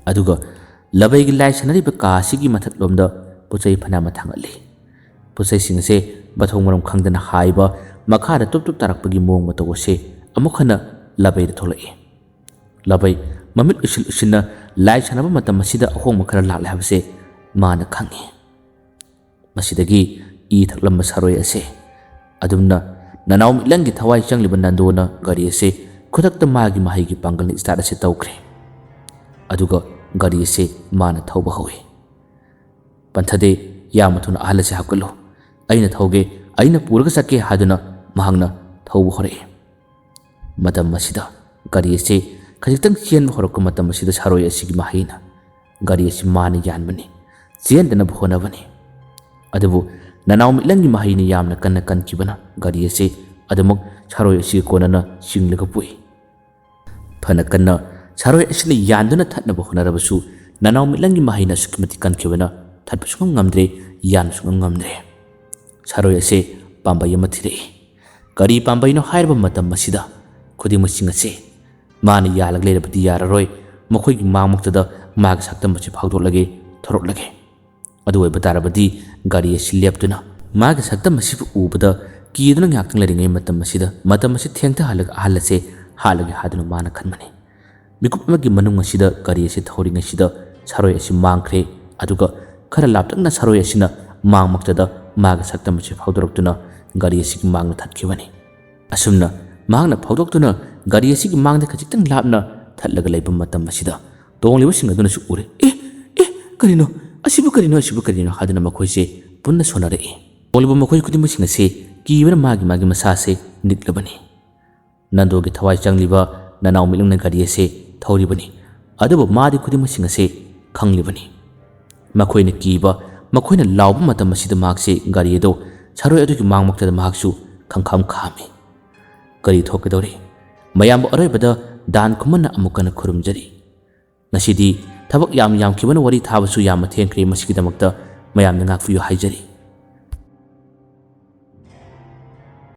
ꯑꯗꯨꯒ ꯂꯕꯩꯒꯤ ꯂꯥꯏ ꯁꯥꯟꯅꯔꯤꯕ ꯀꯥ ꯑꯁꯤꯒꯤ ꯃꯊꯛꯂꯣꯝꯗ ꯄꯣꯠ ꯆꯩ ꯐꯅꯌꯥꯝ ꯑꯃ ꯊꯥꯡꯒꯠꯂꯤ꯫ ꯄꯣꯠ ꯆꯩꯁꯤꯡ ꯑꯁꯦ ꯃꯊꯣꯡ ꯃꯔꯝ ꯈꯪꯗꯅ ꯍꯥꯏꯕ ꯃꯈꯥꯗ ꯇꯨꯞ ꯇꯨꯞ ꯇꯥꯔꯛꯄꯒꯤ ꯃꯑꯣꯡ ꯃꯇꯧ ꯑꯁꯤ ꯑꯃꯨꯛ ꯍꯟꯅ ꯂꯕꯩꯗ ꯊꯣꯛꯂꯛꯏ꯫ ꯂꯕꯩ ꯃꯃꯤꯠ ꯎꯏꯁꯤꯜ ꯎꯏꯁꯤꯟꯅ ꯂꯥꯏ ꯁꯥꯟꯅꯕ ꯃꯇꯝ ꯑꯁꯤꯗ ꯑꯍꯣꯡꯕ ꯈꯔ ꯂꯥꯛꯂꯦ ꯍꯥꯏꯕꯁꯦ ꯃꯥꯅ ꯈꯪꯏ꯫ ꯃꯁꯤꯗꯒꯤ ꯏ ꯊꯛꯂꯝꯕ ꯁꯥꯔꯣꯏ ꯑꯁꯦ ꯑꯗꯨꯝꯅ ꯅꯅꯥꯎ ꯃꯤꯠꯂꯪꯒꯤ ꯊꯋꯥꯏ ꯆꯪꯂꯤꯕ ꯅꯟꯗꯣꯅ ꯒꯥꯔꯤ ꯑꯁꯦ ꯈꯨꯗꯛꯇ ꯃꯥꯒꯤ ꯃꯍꯩꯒꯤ ꯄꯥꯡꯒꯜꯅ start ꯑꯁꯤ ꯇꯧꯈ꯭ꯔꯦ꯫ ꯑꯗꯨꯒ ꯒꯥꯔꯤ ꯑꯁꯦ ꯃꯥꯅ ꯊꯧꯕ ꯍꯧꯏ꯫ "ꯄꯟꯊꯗꯦ, ꯌꯥꯝꯅ ꯊꯨꯅ ꯑꯍꯜ ꯑꯁꯦ ꯍꯥꯞꯀꯠꯂꯨ꯫ ꯑꯩꯅ ꯊꯧꯒꯦ, ꯑꯩꯅ ꯄꯨꯔꯒ ꯆꯠꯀꯦ" ꯍꯥꯏꯗꯨꯅ ꯃꯍꯥꯛꯅ ꯊꯧꯕ ꯍꯧꯔꯛꯏ꯫ ꯃꯇꯝ ꯑꯁꯤꯗ ꯒꯥꯔꯤ ꯑꯁꯤ ꯈꯖꯤꯛꯇꯪ ꯆꯦꯟꯕ ꯍꯧꯔꯛꯄ ꯃꯇꯝ ꯑꯁꯤꯗ ꯁꯥꯔꯣꯏ ꯑꯁꯤꯒꯤ ꯃꯍꯩꯅ ꯒꯥꯔꯤ ꯑꯁꯤ ꯃꯥꯅ ꯌꯥꯟꯕꯅꯤ, ꯆꯦꯟꯗꯅꯕ ꯍꯣꯠꯅꯕꯅꯤ꯫ ꯑꯗꯨꯕꯨ ꯅꯅꯥꯎ ꯃꯤꯠꯂꯪꯒꯤ ꯃꯍꯩꯅ ꯌꯥꯝꯅ ꯀꯟꯅ ꯀꯟꯈꯤꯕꯅ ꯒꯥꯔꯤ ꯑꯁꯤ ꯑꯗꯨꯃꯛ ꯁꯥꯔꯣꯏ ꯑꯁꯤꯒ ꯀꯣꯟꯅꯅ ꯆꯤꯡꯂꯒ ꯄꯣꯛꯏ꯫ ꯐꯅ ꯀꯟꯅ ꯁꯥꯔꯣꯏ ꯑꯁꯤꯅ ꯌꯥꯟꯗꯨꯅ ꯊꯠꯅꯕ ꯍꯣꯠꯅꯔꯕꯁꯨ ꯅꯅꯥꯎ ꯃꯤꯠꯂꯪꯒꯤ ꯃꯍꯩꯅ ꯑꯁꯨꯛꯀꯤ ꯃꯇꯤꯛ ꯀꯟꯈꯤꯕꯅ ꯊꯠꯄ ꯁꯨꯡꯉꯝ ꯉꯝꯗ꯭ꯔꯦ, ꯌꯥꯟꯕ ꯁꯨꯡꯉꯝ ꯉꯝꯗ꯭ꯔꯦ꯫ ꯁꯥꯔꯣꯏ ꯑꯁꯤ ꯄꯥꯝꯕꯩ ꯑꯃ ꯊꯤꯔꯛꯏ꯫ ꯀꯔꯤ ꯄꯥꯝꯕꯩꯅꯣ ꯍꯥꯏꯔꯕ ꯃꯇꯝ ꯑꯁꯤꯗ ꯈꯨꯗꯤꯡꯃꯛꯁꯤꯡ ꯑꯁꯤ ꯃꯥꯅ ꯌꯥꯜꯂꯒ ꯂꯩꯔꯕꯗꯤ ꯌꯥꯔꯔꯣꯏ, ꯃꯈꯣꯏꯒꯤ ꯃꯥꯡꯃꯛꯇꯗ ꯃꯥꯒꯤ ꯁꯛꯇꯝ ꯑꯁꯤ ꯐꯥꯎꯗꯣꯛꯂꯒꯦ, ꯊꯣꯔꯛꯂꯒꯦ꯫ ꯑꯗꯨ ꯑꯣꯏꯕ ꯇꯥꯔꯕꯗꯤ ꯒꯥꯔꯤ ꯑꯁꯤ ꯂꯦꯞꯇꯨꯅ ꯃꯥꯒꯤ ꯁꯛꯇꯝ ꯑꯁꯤꯕꯨ ꯎꯕꯗ ꯀꯤꯗꯨꯅ ꯉꯥꯏꯍꯥꯛꯇꯪ ꯂꯩꯔꯤꯉꯩ ꯃꯇꯝ ꯑꯁꯤꯗ, ꯃꯇꯝ ꯑꯁꯤ ꯊꯦꯡꯊꯍꯜꯂꯒ ꯑꯍꯜ ꯑꯁꯦ ꯍꯥꯠꯂꯒꯦ ꯍꯥꯏꯗꯨꯅ ꯃꯥꯅ ꯈꯟꯕꯅꯤ꯫ ꯃꯤꯀꯨꯞ ꯑꯃꯒꯤ ꯃꯅꯨꯡ ꯑꯁꯤꯗ ꯒꯥꯔꯤ ꯑꯁꯤ ꯊꯧꯔꯤꯉꯩꯁꯤꯗ ꯁꯥꯔꯣꯏ ꯑꯁꯤ ꯃꯥꯡꯈ꯭ꯔꯦ꯫ ꯑꯗꯨꯒ ꯈꯔ ꯂꯥꯞꯇꯛꯅ ꯁꯥꯔꯣꯏ ꯑꯁꯤꯅ ꯃꯥꯡꯃꯛꯇꯗ ꯃꯥꯒꯤ ꯁꯛꯇꯝ ꯑꯁꯤ ꯐꯥꯎꯗꯣꯔꯛꯇꯨꯅ ꯒꯥꯔꯤ ꯑꯁꯤꯒꯤ ꯃꯥꯡꯗ ꯊꯠꯈꯤꯕꯅꯤ꯫ ꯑꯁꯨꯝꯅ ꯃꯍꯥꯛꯅ ꯐꯥꯎꯗꯣꯛꯇꯨꯅ ꯒꯥꯔꯤ ꯑꯁꯤꯒꯤ ꯃꯥꯡꯗ ꯈꯖꯤꯛꯇꯪ ꯂꯥꯞꯅ ꯊꯠꯂꯒ ꯂꯩꯕ ꯃꯇꯝ ꯑꯁꯤꯗ ꯇꯣꯡꯂꯤꯕꯁꯤꯡ ꯑꯗꯨꯅꯁꯨ ꯎꯔꯦ꯫ "ꯑꯦ, ꯑꯦ, ꯀꯔꯤꯅꯣ? ꯑꯁꯤꯕꯨ ꯀꯔꯤꯅꯣ? ꯑꯁꯤꯕꯨ ꯀꯔꯤꯅꯣ?" ꯍꯥꯏꯗꯨꯅ ꯃꯈꯣꯏꯁꯦ ꯄꯨꯟꯅ ꯁꯣꯟꯅꯔꯛꯏ꯫ ꯇꯣꯡꯂꯤꯕ ꯃꯈꯣꯏ ꯈꯨꯗꯤꯡꯃꯛꯁꯤꯡ ꯑꯁꯤ ꯀꯤꯕꯅ ꯃꯥꯒꯤ ꯃꯥꯒꯤ ꯃꯁꯥꯁꯦ ꯅꯤꯛꯂꯕꯅꯤ꯫ ꯅꯟꯗꯣꯒꯤ ꯊꯋꯥꯏ ꯆꯪꯂꯤꯕ ꯅꯅꯥꯎ ꯃꯤꯠꯂꯪꯅ ꯒꯥꯔꯤ ꯑꯁꯤ ꯊꯧꯔꯤꯕꯅꯤ꯫ ꯑꯗꯨꯕꯨ ꯃꯥꯗꯤ ꯈꯨꯗꯤꯡꯃꯛꯁꯤꯡ ꯑꯁꯤ ꯈꯪꯂꯤꯕꯅꯤ꯫ ꯃꯈꯣꯏꯅ ꯀꯤꯕ, ꯃꯈꯣꯏꯅ ꯂꯥꯎꯕ ꯃꯇꯝ ꯑꯁꯤꯗ ꯃꯍꯥꯛꯁꯤ ꯒꯥꯔꯤ ꯑꯗꯨ ꯁꯥꯔꯣꯏ ꯑꯗꯨꯒꯤ ꯃꯥꯡꯃꯛꯇꯗ ꯃꯍꯥꯛꯁꯨ ꯈꯪꯈꯥꯝ ꯈꯥꯝꯃꯤ꯫ ꯀꯔꯤ ꯊꯣꯛꯀꯗꯧꯔꯤ? ꯃꯌꯥꯝꯕꯨ ꯑꯔꯣꯏꯕꯗ ꯗꯥꯟ ꯈꯨꯃꯟꯅ ꯑꯃꯨꯛ ꯍꯟꯅ ꯈꯨꯔꯨꯝꯖꯔꯤ꯫ ꯉꯁꯤꯗꯤ ꯊꯕꯛ ꯌꯥꯝ ꯌꯥꯝꯈꯤꯕꯅ ꯋꯥꯔꯤ ꯊꯥꯕꯁꯨ ꯌꯥꯝꯅ ꯊꯦꯡꯈ꯭ꯔꯦ, ꯃꯁꯤꯒꯤꯗꯃꯛꯇ ꯃꯌꯥꯝꯅ ꯉꯥꯛꯄꯤꯌꯨ ꯍꯥꯏꯖꯔꯤ꯫